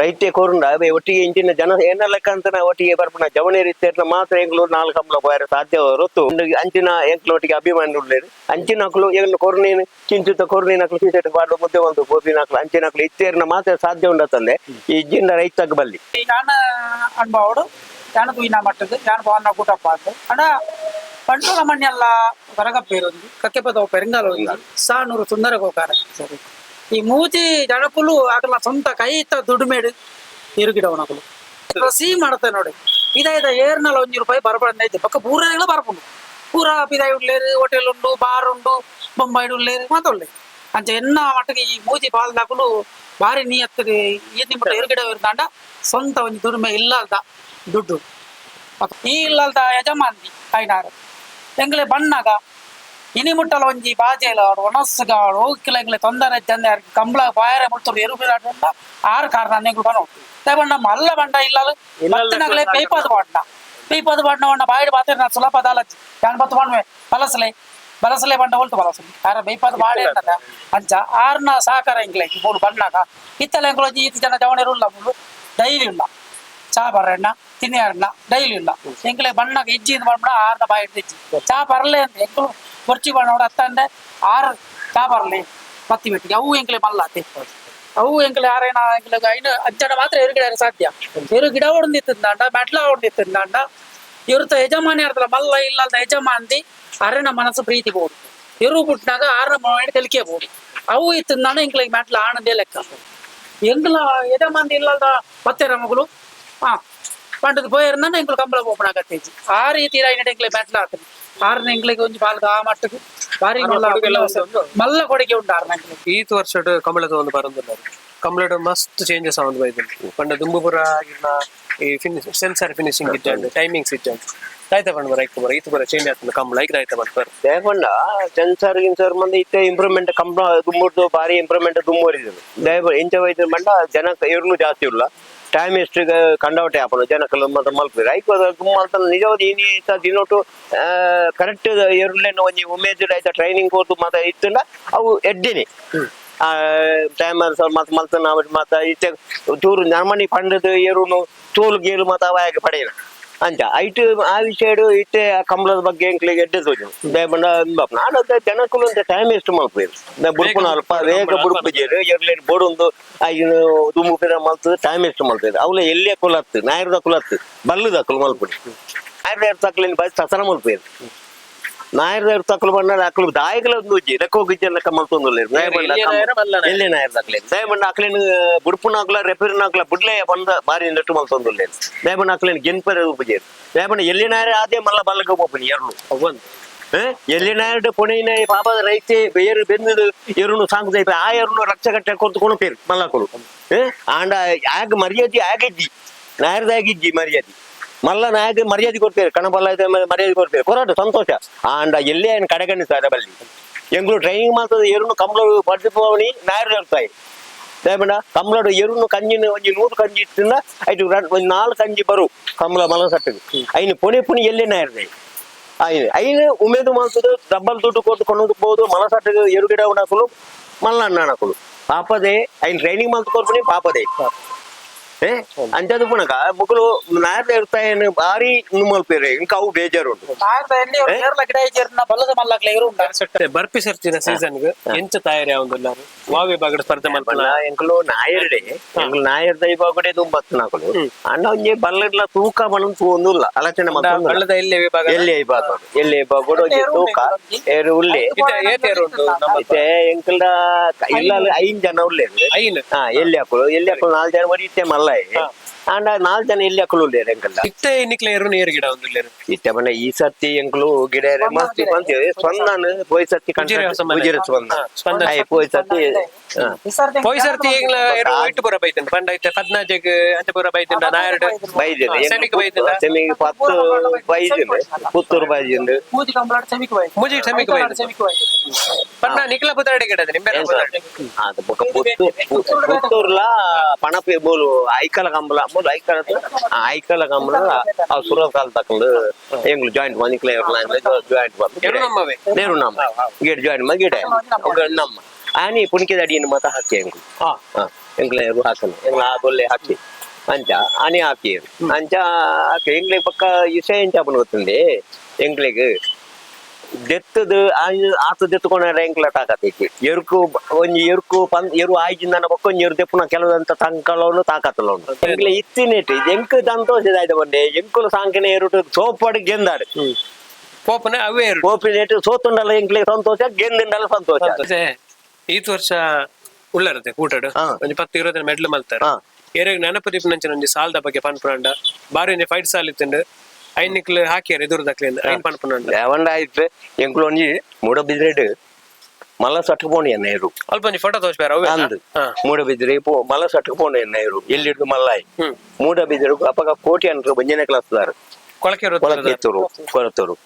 ರೈತೆ ಕೊರುಂಡ ಅವೇ ಒಟ್ಟಿಗೆ ಇಂಚಿನ ಜನ ಏನ ಲೆಕ್ಕ ಅಂತ ಒಟ್ಟಿಗೆ ಬರ್ಪುನ ಜವನೇರ್ ಇತ್ತೇರ್ನ ಮಾತ್ರ ಎಂಕ್ಲು ನಾಲ್ಕು ಕಂಬಳ ಪೋಯರೆ ಸಾಧ್ಯ ಹೊರತು ಉಂದು ಅಂಚಿನ ಎಂಕ್ಲು ಒಟ್ಟಿಗೆ ಅಭಿಮಾನಿ ಉಲ್ಲೇರು. ಅಂಚಿನ ಅಕ್ಲು ಎಂಕ್ಲು ಕೊರ್ನೇನು ಕಿಂಚುತ್ತ ಕೊರ್ನೇನು ಅಕ್ಲು ಸೀಸೆಟ್ ಪಾಡ್ದು ಮುದ್ದೆ ಒಂದು ಪೋಪಿನ ಅಕ್ಲು ಅಂಚಿನ ಅಕ್ಲು ಇತ್ತೇರ್ನ ಮಾತ್ರ ಸಾಧ್ಯ ಉಂಡತ್ತಂದೆ ಈ ಜಿಂಡ ರೈತಗ್ ಬಲ್ಲಿ. ಯಾನ ಅನುಭವಡು ಯಾನ ತೂಯಿನ ಮಟ್ಟದ ಯಾನ್ ಪೋವನ್ನ ಕೂಟಪ್ಪ ಅಂದ್. ಅಂಡ ಬಂಟೋಳ ಮಣ್ಣೆಲ್ಲ ಹೊರಗಪ್ಪೇರೊಂದು ಕಕ್ಕೆಪದವು ಪೆರಂಗಾಲ ಒಂಜಿ ಸಾನೂರು ಸುಂದರ ಗೋಕಾರ ಸರಿ. ಈ ಮೂಜಿ ಜನಕುಲು ಅಕಲ್ನ ಸ್ವಂತ ಕೈತ ದುಡಿಮೆಡು ಎರುಗಿಡವನಕುಲು ಕೃಷಿ ಮಾಡ್ತಾರೆ ನೋಡಿ. ಇದ ಏರ್ನಲ 1 ರೂಪಾಯಿ ಬರಬಾರ್ದು ಐತೆ. ಪಕ್ಕ ಪೂರಗಳು ಬರ್ಪುಂಡು ಪೂರ ಪಿದಾಯಿ ಉಳ್ಳೇರು, ಹೋಟೆಲ್ ಉಂಡು, ಬಾರ್ ಉಂಡು, ಬೊಂಬಾಯಿಡ್ ಉಳ್ಳೇರು, ಮಾತ ಉಳ್ಳೇರು. ಅಂಚ ಎನ್ನ ಮಟ್ಟಿಗೆ ಈ ಮೂಜಿ ಪಾಲ್ದಾಕುಲು ಬಾರಿ ನೀಯತ್ತದ. ಈ ನಿಮ್ಮಟ ಎರುಗಿಡ ಇರ್ದಾಂಡ ಸ್ವಂತ ಒಂಜಿ ದುಡಿಮೆ ಇಲ್ಲಲ್ದ ದುಡ್ಡು ಈ ಇಲ್ಲಲ್ದ ಯಜಮಾನ್ದಿ ಐನಾರು ಎಂಗ್ಲೆ ಬಣ್ಣಗ ಇನಿ ಮುಟ್ಟಲ ಒಂಜಿ ಬಾಜೆಲ ಒಣಸ್ಗಾಡು ಹೋಗಿಲ್ಲ. ಎಂಗ್ಲೆ ತೊಂದರೆ ಚಂದ ಕಂಬಳ ಬಾಯರೆ ಮುಟ್ಟರು ಎರು ಬಿರಾಟ ಆರು ಕಾರಣ ಎಂಗ್ಲು ಬನೋ ಬಣ್ಣ ಮಲ್ಲ ಬಂಡ ಇಲ್ಲ. ಬತ್ತಿನಗಲೆ ಪೇಪದ ಬಾಡ್ನ ಪೇಪದ ಬಾಡ್ನ ಬಣ್ಣ ಬಾಯಿಡ್ ಬಾತೆ ಸುಲಭ ದಾಲಚ್ಚಿ ಯಾನ್ ಬತ್ತು ಬಣ್ವೆ ಬಲಸಲೆ ಬಲಸಲೆ ಬಂಡ ಹೊಲ್ತು ಬಲಸಲೆ ಆರ ಬೇಪದ ಬಾಡೆ ಅಂತದ. ಅಂಚ ಆರ್ನ ಸಹಕಾರ ಎಂಗ್ಲೆ ಮೂರು ಬಣ್ಣಾಗ ಇತ್ತಲ ಎಂಗ್ಲು ಒಂಜಿ ಈತ್ ಜನ ಜವಣರು ಉಲ್ಲ ಮುಳ್ಳು ಡೈಲಿ ಉಲ್ಲ ಚಾ ಬರ್ರಣ್ಣ ತಿನ್ನಿಯಾರಣ್ಣ ಡೈಲಿ ಇಲ್ಲ. ಎಂಕ್ಲೆ ಬಣ್ಣಗೆ ಇಜ್ಜಿ ಅಂತ ಆರ್ನ ಬಾಯಿ ಹಿಡ್ದು ಇಜ್ಜಿ ಚಾ ಬರಲೇ ಅಂತ ಎಂಕುಲು ಬೊರ್ಚಿ ಬಣ್ಣ ನೋಡ ಅತ್ತಂಡೆ ಆರು ಚಾ ಬರಲಿ ಬತ್ತಿ ಬಿಟ್ಟು ಅವು ಎಂಕ್ಲೆ ಮಲ್ಲಾತಿ ಅವು ಎಂಕ್ಲೆ ಆರೇನ ಎಂಕ್ಲೆ ಐನ ಅಂಚನ ಮಾತ್ರ ಎರು ಗಿಡ ಸಾಧ್ಯ. ಎರು ಗಿಡ ಹೊಡೆದಿತ್ತಂದಾಂಡ ಮೆಟ್ಲ ಹೊಡೆದಿತ್ತಂದಾಂಡ ಇವ್ರತ ಯಜಮಾನಿ ಅರ್ಥಲ್ಲ ಮಲ್ಲ ಇಲ್ಲ ಅಂತ ಯಜಮಾನ್ದಿ ಅರೆನ ಮನಸ್ಸು ಪ್ರೀತಿ ಬೋಡು ಎರು ಬಿಟ್ನಾಗ ಆರನ ಮನೆ ಕಲಿಕೆ ಬೋಡು ಅವು ಇತ್ತಂದಾಂಡ ಎಂಕ್ಲೆ ಮೆಟ್ಲ ಆನಂದೇ ಲೆಕ್ಕ. ಎಂಕ್ಲ ಯಜಮಾನ್ದಿ ಇಲ್ಲದ ಬತ್ತೆರ ಮಗಳು ಹಾ ಪಂಡದ ಪೋಯಿರ್ನ ಎಂಕ್ಲು ಕಂಬಳ ಪೋಪಣ ಆಗತ್ತೇಜಿ. ಆ ರೀತಿ ಐನಟ ಎಂಕ್ಲೆ ಮೆಟ್ಲ ಆತನ. ಆರ್ನ ಎಂಕ್ಲೆಗ್ ಒಂಜಿ ಪಾಲ್ದ ಆ ಮಟ್ಟಕ್ಕೆ ಬಾರಿ ಆರ್ನ ಮಲ್ಲ ಕೊಡುಗೆ ಎಲ್ಲ ಉಂಟು. ಮಲ್ಲ ಕೊಡುಗೆ ಉಂಟು ಆರ್ನ ಎಂಕ್ಲೆಗ್. ಈತ್ ವರ್ಷಡ್ ಕಮಲದ ಒಂದು ಬರಂದುಲ್ಲಾರ ಕಮಲಡ್ ಮಸ್ತ್ ಚೇಂಜಸ್ ಆವೊಂದು ಬೈದುಂಡು. ಪಂಡ ದುಂಬುಪುರ ಇರ್ನ ಈ finish sensor finishing ಇಜ್ಜಂಡು, timings ಇಜ್ಜಂಡು, ದಾಯ್ತ ಪಂಡ ಬರ ಐಕ್ ಬರ ಈತ್ ಪೂರ ಚೇಂಜ್ ಆಗ್ತದೆ ಕಮಲ ಐಕ್ ದಾಯ್ತ ಪನ್ಪರ್. ದೇಪಂಡ ಸೆನ್ಸರ್ ಗಿನ್ಸರ್ ಮಂದಿ ಇತ್ತೆ ಇಂಪ್ರೂವ್ಮೆಂಟ್ ಕಂಪ್ನ ದುಮ್ಮುರ್ದು ಬಾರಿ ಇಂಪ್ರೂವ್ಮೆಂಟ್ ದುಮ್ಮುವರಿದ್ರು. ದಯವ ಇಂಚ ವೈದ್ಯ ಮಂಡ ಜನ ಇರ್ನು ಜಾಸ್ತಿ ಇಲ್ಲ, ಟೈಮ್ ಎಷ್ಟು ಕಂಡವಟೆ ಆಪುಂಡು ಜನಕಲು ಮತ್ತೆ ಮಲ್ಪುವೆರ್. ಐಕ್ ಮಲ್ತನ ನಿಜವಾದ ಇನಿ ದಿನೊಟು ಕರೆಕ್ಟ್ ಎರುಲೆನ್ ಒಂಜಿ ಉಮೇದ್ ಐತ ಟ್ರೈನಿಂಗ್ ಕೊರ್ದು ಮಾತ ಇತ್ತುಂಡ ಅವು ಎಡ್ಡಿನಿ. ಟೈಮ್ ಮತ್ ಮಲ್ತನ ಮಾತ ಇತ್ತೆ ಚೂರು ನರ್ಮನಿ ಪಂಡದು ಎರುನು ತೋಲು ಗೇಲು ಮಾತ ಅವಾಯಗ ಪಡೆಯನ ಅಂಚ ಐಟ್ ಆ ವಿಷಯಡ್ ಇತ್ತೆ ಆ ಕಂಬಳದ ಬಗ್ಗೆ ಎಂಕ್ಲೆಗ್ ಎಡ್ಡೆ ತೋಜುಂಡು. ದಾಯೆ ಪಂಡ ನಾನ್ ಜನಕುಲು ಅಂತ ಟೈಮ್ ವೇಸ್ಟ್ ಮಲ್ಪುವೆರ್. ಬುಡ್ಪುನ ಅಲ್ಪ ಬೇಗ ಬುಡ್ಪುಜೆರ್. ಎರ್ಲೆನ್ ಬೋಡೊಂದು ಐನ್ ದುಂಬು ಪಿರ ಮಲ್ತ್ ಟೈಮ್ ವೇಸ್ಟ್ ಮಲ್ಪುವೆರ್. ಅವ್ಲ ಎಲ್ಲಿಯ ಕುಲತ್ತು ನಾಯರ್ದ ಕುಲತ್ತು ಬಲ್ಲುದಕುಲು ಮಲ್ಪುನಿ. ನಾಯರ್ದ ತಕ್ಲೆನ್ ಬಾರಿ ಸಸರ ಮಲ್ಪುವೆರ್. ನಾಯರ್ದ ತಕ್ಲು ಪಂಡ ಅಕ್ಲು ದಾಯಕಲ ಒಂದು ಉಜ್ಜಿ ಲೆಕ್ಕ ಗಿಜ್ಜ ಲೆಕ್ಕ ಮಲ್ತೊಂದುಲ್ಲೆರ್. ದಾಯೆ ಪಂಡ ಎಲ್ಲಿಯ ನಾಯರ ಮಲ್ಲ ನಾಯರ. ಎಲ್ಲಿ ನಾಯರ್ ತಕ್ಲೆನ್ ದಾಯೆ ಪಂಡ ಅಕ್ಲೆನ್ ಬುಡ್ಪುನಾಕ್ಲ ರೆಪೇರಿನಾಕ್ಲ ಬುಡ್ಲೆ ಬಂದ ಬಾರಿ ನೆಟ್ಟು ಮಲ್ತೊಂದುಲ್ಲೆರ್. ದಾಯೆ ಪಂಡ ಅಕ್ಲೆನ್ ಗೆನ್ಪರೆ ಉಪಜೆರ್. ದಾಯೆ ಪಂಡ ಎಲ್ಲಿ ನಾಯರ ಆದೇ ಮಲ್ಲ ಬಲ್ಲಗ ಪೋಪುನಿ ಎರ್ಲು. ಅವ್ವಂದು ಎಲ್ಲಿ ನಾಯರ್ಡ್ ಪುಣೆನ ಪಾಪದ ರೈತೆ ಏರು ಬೆಂದದು ಎರುನು ಸಾಂಕುದೈಪ ಆ ಎರುನು ರಕ್ಷ ಕಟ್ಟೆ ಕೊರ್ದು ಕೊಣಪೇರು ಮಲ್ಲಕುಲು. ಆಂಡ ಆಗ ಮರ್ಯಾದೆ ಆಗಿಜ್ಜಿ ನಾಯರ್ದಾಗಿಜ್ಜಿ ಮರ್ಯಾದೆ. ಮಲ್ಲ ನಾಯಕ ಮರ್ಯಾದೆ ಕೊಡ್ತೇವೆ, ಕಣಬಲ್ಲ ಮರ್ಯಾದೆ ಕೊಡ್ತೇವೆ, ಕೊರಾಟ ಸಂತೋಷ. ಆಂಡ ಎಲ್ಲೇ ఆయన ಕಡೆಗಣಿಸ್ತಾರೆ ಬಲ್ಲಿ ಎಂಗ್ಳು ಟ್ರೈನಿಂಗ್ ಮಾಡ್ತದೆ ಎರುನು ಕಂಬಳ ಪಡ್ದಿಪ್ಪವನಿ ನಾಯರ್ ಇರ್ತಾయి. ದಯಪಂಡ ಕಂಬಳಡು ಎರುನು ಕಂಜಿನ ಒಂಜಿ 100 ಕಂಜಿ ಇತ್ತಿಂದ ಐಟು ಒಂಜಿ 4 ಕಂಜಿ ಬರು ಕಂಬಳ ಮಲ ಸಟ್ಟದು ಐನು ಪುಣೆ ಪುಣಿ ಎಲ್ಲೇ ನಾಯರ್ದೆ ಐನು ಐನು ಉಮೇದು ಮಾಡ್ತದೆ. ಡಬ್ಬಲ್ ದುಡ್ಡು ಕೊಟ್ಟು ಕೊಂಡು ಹೋದು ಮಲಸಟ್ಟು ಎರುಗಿಡ ನಕಲು ಮಲ್ಲ ಅಣ್ಣ ನಕಲು ಪಾಪದೇ. ಐನ್ ಟ್ರೈನಿಂಗ್ ಮಾಡ್ತು ಕೊರ್ಪುನಿ ಪಾಪದೇ. ಅಂಚದ ಪುನಕ ಮುಕುಲು ನಾಯರ್ದ ಇರ್ತಾಯನ್ ಬಾರಿ ಮಲ್ಪೇರೆ ಇಂಕ ಅವು ಬೇಜಾರು ಉಂಟು. ನಾಯರ್ದ ಎಲ್ಲಿ ಏರ್ಲ ಗಿಡ ಇಜ್ಜೆರ್ನ ಬಲ್ಲದ ಮಲ್ಲಕ್ಲೆ ಏರು ಉಂಟು. ಬರ್ಪಿ ಸರ್ತಿನ ಸೀಸನ್ ಎಂಚ ತಯಾರಿ ಆವೊಂದುಲ್ಲಾರ ವಾ ವಿಭಾಗಡ್ ಸ್ಪರ್ಧೆ ಮಲ್ಪುನ? ಎಂಕುಲು ನಾಯರ್ಡೆ ಎಂಕುಲು ನಾಯರ್ ದೈವ ದುಂಬತ್ತು ನಕಲು ಅಣ್ಣ ಒಂಜಿ ಬಲ್ಲಡ್ಲ ತೂಕ ಬಣ್ಣ ತೂವೊಂದುಲ್ಲ ಅಲಚನೆ ಮಲ್ತೊಂದುಲ್ಲ. ಬಳ್ಳದ ಎಲ್ಲಿ ವಿಭಾಗ? ಎಲ್ಲಿ ವಿಭಾಗ, ಎಲ್ಲಿ ವಿಭಾಗ ಒಂಜಿ ತೂಕ ಏರು ಉಲ್ಲೆ. ಇತ್ತೆ ಏತ್ ಏರು ಉಂಟು ನಮ್ಮ? ಇತ್ತೆ ಎಂಕಲ್ದ ಇಲ್ಲ 5 ಜನ ಉಲ್ಲೇರು. ಐನ್. ಹಾ, ಎಲ್ಲಿ ಹಾಕುಳು ಎಲ್ಲಿ ಹಾಕುಳು 4 ಜನ ಬರೀ ಇತ್ತೆ ಮಲ್ಲ. ಆಂಡ 4 ಜನ ಎಲ್ಲಿ ಹಾಕುಳು ಉಲ್ಲೇರು ಎಂಕಲ್ದ. ಇತ್ತೆ ನಿಕ್ಲೆ ಏರು ನೀರು ಗಿಡ ಒಂದುಲ್ಲೇರು? ಇತ್ತೆ ಪಂಡ ಈ ಸರ್ತಿ ಎಂಕುಲು ಗಿಡ ಮಸ್ತ್ ಬಂತೀವಿ. ಸ್ಪಂದನ ಪೋಯ್ ಸರ್ತಿ ಉಜಿರೆ ಹೊಸ ಮನೆ. ಉಜಿರೆ ಸ್ಪಂದನ. ಹಾ, ಸ್ಪಂದನ. ಆಯ್ ಪೋಯ್ ಸರ್ತಿ ಹಾ. ಈ ಸರ್ತಿ ಪೋಯ್ ಸರ್ತಿ ಎಂಗ್ಲ ಏರು ಇಟ್ಟು ಪೂರ ಬೈತುಂಡು ಪಂಡ ಇತ್ತೆ ಪದ್ನಾಜೆಗ್ ಅಂಚ ಪೂರ ಬೈತುಂಡ ನಾಯರ್ಡ್. ಬೈದಿಲ್ಲ. ಸೆಮಿಗ್ ಬೈದಿಲ್ಲ. ಸೆಮಿಗೆ 10 ಬೈದಿಲ್ಲ, ಪುತ್ತೂರು ಬೈದಿಂಡು. ಮೂಜಿ ಕಂಬಳಡ್ ಸೆಮಿಕ್ ಬೈದು. ಮೂಜಿ ಸೆಮಿಕ್ ಬೈದು. ಸೆಮಿಕ್ ಬೈದು. ಪಂಡ ನಿಕ್ಲ ಪುದರಡಿ ಗಿಡ ನಿಂಬೆಲ್ಲ ಪುದರಡಿ. ಅದು ಬೊಕ್ಕ ಪುತ್ತೂರ್ಲ ಪಣಪೆ ಬೋಲು ಐಕಲ ಕಂಬಲ ಬೋಲು ಐಕಲ ಐಕಲ ಕಂಬಲ ಆ ಸುರಕಾಲ್ ತಕೊಂಡು ಎಂಗ್ಲು ಜಾಯಿಂಟ್ ಮನಿಕ್ಲೆ ಜಾಯಿಂಟ್ ಎರು ನಮ್ಮವೇ. ನೇರು ನಮ್ಮ ಗಿಡ ಜಾಯಿಂಟ್ ಮ ಗಿಡ ನಮ್ಮ ಆನಿ ಪುಣಿಕೆದ ಅಡಿಯನ್ನು ಮಾತ ಹಾಕಿ ಎಂಗ್ಲು. ಹಾ. ಎಂಗ್ಲ ಎರು ಹಾಕನು ಎಂಗ್ಲ ಆ ಬೊಲ್ಲೆ ಹಾಕಿ ಅಂಚ ಆನಿ ಹಾಕಿ ಅಂಚ ಹಾಕಿ ಎಂಗ್ಲೆ ಪಕ್ಕ ಇಸೆ ಎಂಚ ಆಪುಂಡು ಗೊತ್ತುಂಡೆ. ಎಂಗ್ಲೆಗ್ ದೆತ್ತದು ಆತ ದೆತ್ತುಕೊಂಡ್ರೆ ಎಂಕ್ಲ ತಾಕತ್ತೈತಿ. ಎರುಕು ಒಂಜಿ ಎರುಕು ಪನ್ ಎರು ಆಯ್ಜಿಂದನ ಬೊಕ್ಕ ಒಂಜಿ ಎರು ದೆಪ್ಪುನ ಕೆಲವಂತ ತಂಕಲೋನು ತಾಕತ್ತಲೋನು ಎಂಕ್ಲೆ ಇತ್ತಿನೇಟ್ ಇದು ಎಂಕ್ ಸಂತೋಷ ಆಯ್ತು ಬಂಡೆ. ಎಂಕುಲು ಸಾಂಕಿನ ಎರುಟು ಸೋಪಾಡು ಗೆಂದಾಡು. ಪೋಪನೆ ಅವೇ ಏರು. ಪೋಪಿನೇಟ್ ಸೋತುಂಡಲ ಎಂಕ್ಲೆ ಸಂತೋಷ, ಗೆಂದಿಂಡಲ ಸಂತೋಷ. ಮತ್ತೆ ಈತ್ ವರ್ಷ ಉಳ್ಳರತೆ ಕೂಟಡು ಒಂಜಿ 10 20 ಮೆಡ್ಲ್ ಮಲ್ತಾರೆ. ಏರೆಗ್ ನೆನಪು ದೀಪನಂಚಿನ ಒಂಜಿ ಸಾಲ್ದ ಬಗ್ಗೆ ಪನ್ಪುನಂಡ ಬಾರಿ ಒಂಜಿ ಫೈಟ್ ಸಾಲ್ ಇತ್ತುಂಡು. ಐನ್ ನಿಕ್ಲು ಹಾಕಿಯಾರ ಎದುರುದಕ್ಲಿಂದ ಐನ್ ಪನ್ಪುನಂಡ. ಯಾವಂಡ ಆಯ್ತು ಎಂಕುಲು ಒಂಜಿ ಮೂಡಬಿದ್ರೆಡ್ ಮಲ್ಲ ಸಟ್ಟು ಪೋಣಿ ಎನ್ನ ಎರು. ಅಲ್ಪ ಒಂಜಿ ಫೋಟೋ ತೋರಿಸ್ಬೇರ ಅವೇ. ಅಂದು ಮೂಡಬಿದ್ರೆ ಪೋ ಮಲ್ಲ ಸಟ್ಟು ಪೋಣಿ ಎನ್ನ ಎರು ಎಲ್ಲಿಡ್ದು ಮಲ್ಲಾಯಿ ಮೂಡಬಿದ್ರೆ ಅಪ್ಪಗ ಕೋಟಿ ಅನ್ರು ಒಂಜನೇ ಕ್ಲಾಸ್ ದಾರು. ಕೊಳಕೆ. ಕೊಳಕೆತ್ತೂರು ಕೊರತೂರು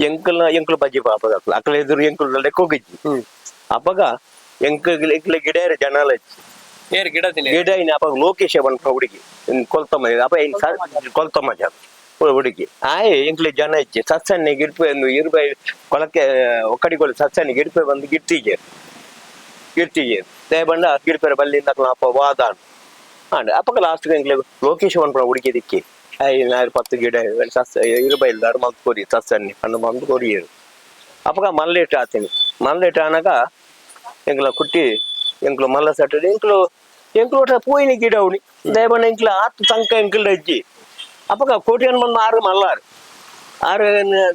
ಎಂಕಲ್ನ ಎಂಕುಲು ಬಜ್ಜಿ ಪಾಪದ ಅಕ್ಲ ಎದುರು ಎಂಕುಲು ಲೆಕ್ಕೋಗಿಜ್ಜಿ. ಅಪ್ಪಗ ಎಂಕ ಎಂಕ್ಲೆ ಗಿಡ ಜನಾಲ ಏರ್ ಗಿಡ ತಿನ್ನಿ. ಗಿಡ ಇನ್ನು ಅಪ್ಪಗ ಲೋಕೇಶ ಪನ್ಪ ಹುಡುಗಿ ಕೊಲ್ತಮ್ಮ ಅಪ್ಪ ಕೊಲ್ತಮ್ಮ ಜನ ಹುಡುಗಿ ಆಯ್ ಎಂಕ್ಲೆ ಜನ ಇಚ್ಚೆ ಸತ್ಸನ್ನೆ ಗಿಡ್ಪೆ ಇರ್ಬೈ ಕೊಳಕೆ ಒಕ್ಕಡಿಗೊಳ್ಳಿ ಸತ್ಸನ್ನೆ ಗಿಡ್ಪೆ ಬಂದು ಗಿಡ್ತಿಗೆ ಗಿಡ್ತಿಗೆ ದಯ ಬಂಡ ಗಿಡ್ಪೆರ ಬಲ್ಲಿಂದ ಅಪ್ಪ ವಾದಾನ್ ಆಂಡ್ ಅಪ್ಪಗ ಲಾಸ್ಟ್ ಎಂಕ್ಲೆ ಲೋಕೇಶ ಪನ್ಪುನ ಹುಡುಗಿ ದಿಕ್ಕಿ I ನಾಯರ್ 10 ಗಿಡ ಸಸ್ ಇರುಬೈಲ್ದಾರು ಮಲ್ತ್ ಕೊರಿ ಸತ್ಸನ್ನೆ ಪಂಡ ಮಂದು ಕೊರಿಯರು. ಅಪ್ಪಗ ಮಲ್ಲೇಟ್ ಆತೀನಿ ಮಲ್ಲೇಟ್ ಆನಗ ಎಂಕ್ಲ ಕುಟ್ಟಿ ಎಂಕ್ಲು ಮಲ್ಲ ಸಟ್ಟಡಿ ಎಂಕ್ಲು ಎಂಕ್ಲು ಒಟ್ಟ ಪೋಯಿನ ಗಿಡ ಅವನಿ ದಯಬಣ್ಣ ಎಂಕ್ಲ ಆತ್ ತಂಕ ಎಂಕ್ಲ ಅಜ್ಜಿ. ಅಪ್ಪಗ ಕೋಟಿ ಬಂದು ಆರು ಮಲ್ಲಾರು ಆರು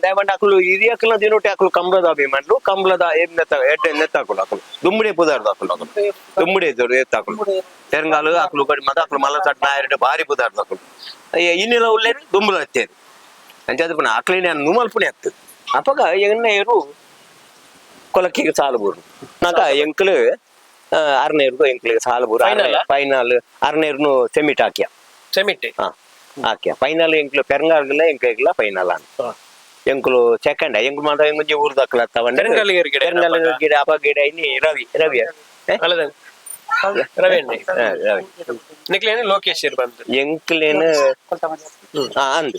ದಯಬಂಡ ಅಕ್ಲು ಹಿರಿಯಕ್ಲ ದಿನೊಟ್ಟಿ ಅಕ್ಲು ಕಂಬಳದ ಅಭಿಮಾನ್ಲು ಕಂಬಳದ ನೆತ್ತ ಎಡ್ಡೆ ನೆತ್ತಾಕುಲು ಅಕ್ಲು ದುಂಬುಡೆ ಪುದಾರ್ದು ಅಕ್ಲು ಅಕ್ಲು ದುಂಬುಡೆ ಇದ್ದವರು ಎತ್ತಾಕುಲು ತೆರಂಗಾಲು ಅಕ್ಲು ಕಡಿ ಮತ ಅಕ್ಲು ಮಲ್ಲ ಸಟ್ ನಾಯರ್ಡ್ ಬಾರಿ ಪುದಾರ್ದು ಅಕ್ಲು ಇನ್ನೆಲ್ಲ ಉಳ್ಳೇರು ದುಂಬುಲ ಹತ್ತೇರು ಅಂಚಾದ ಪುನ ಅಕ್ಲೇನೆ ನುಮಲ್ಪುಣೆ ಹತ್ತು. ಅಪಗ ಎನ್ನ ಏರು ಕೊಲಕ್ಕಿಗೆ ಸಾಲು ಬೂರು ನಾಕ ಎಂಕ್ಲು ಅರ್ನೇರ್ಗು ಎಂಕ್ಲಿಗೆ ಸಾಲು ಬೂರು. Final ಆ? ಫೈನಲ್ ಅರ್ನೇರ್ನು ಸೆಮಿಟ್ ಹಾಕ್ಯ. ಸೆಮಿಟ್. ಹಾ, ಹಾಕ್ಯ. ಫೈನಲ್ ಎಂಕ್ಲು ಪೆರಂಗಾರ್ಗಲ ಎಂಕ್ಲೆಗ್ಲ ಫೈನಲ್ ಅನ್. ಎಂಕುಲು ಸೆಕೆಂಡ್ ಎಂಕುಲು ಮಾತ್ರ ಎಂಕುಂಜಿ ಊರು ದಕ್ಕಲ ತಗೊಂಡೆ. ಪೆರಂಗಾಲ್ ಗಿಡ. ಪೆರಂಗಾಲ್ ಗಿಡ ಅಪ ಗಿಡ ಇನಿ ರವಿ ರವಿ ಏ? ಅಲ್ಲದ ರವಿ ಅಣ್ಣೆ. ಹಾ, ರವಿ. ನಿಕ್ಲೇನು ಲೋಕೇಶ್ ಇರ್ ಬಂದು. ಎಂಕ್ಲೇನು ಅಂದು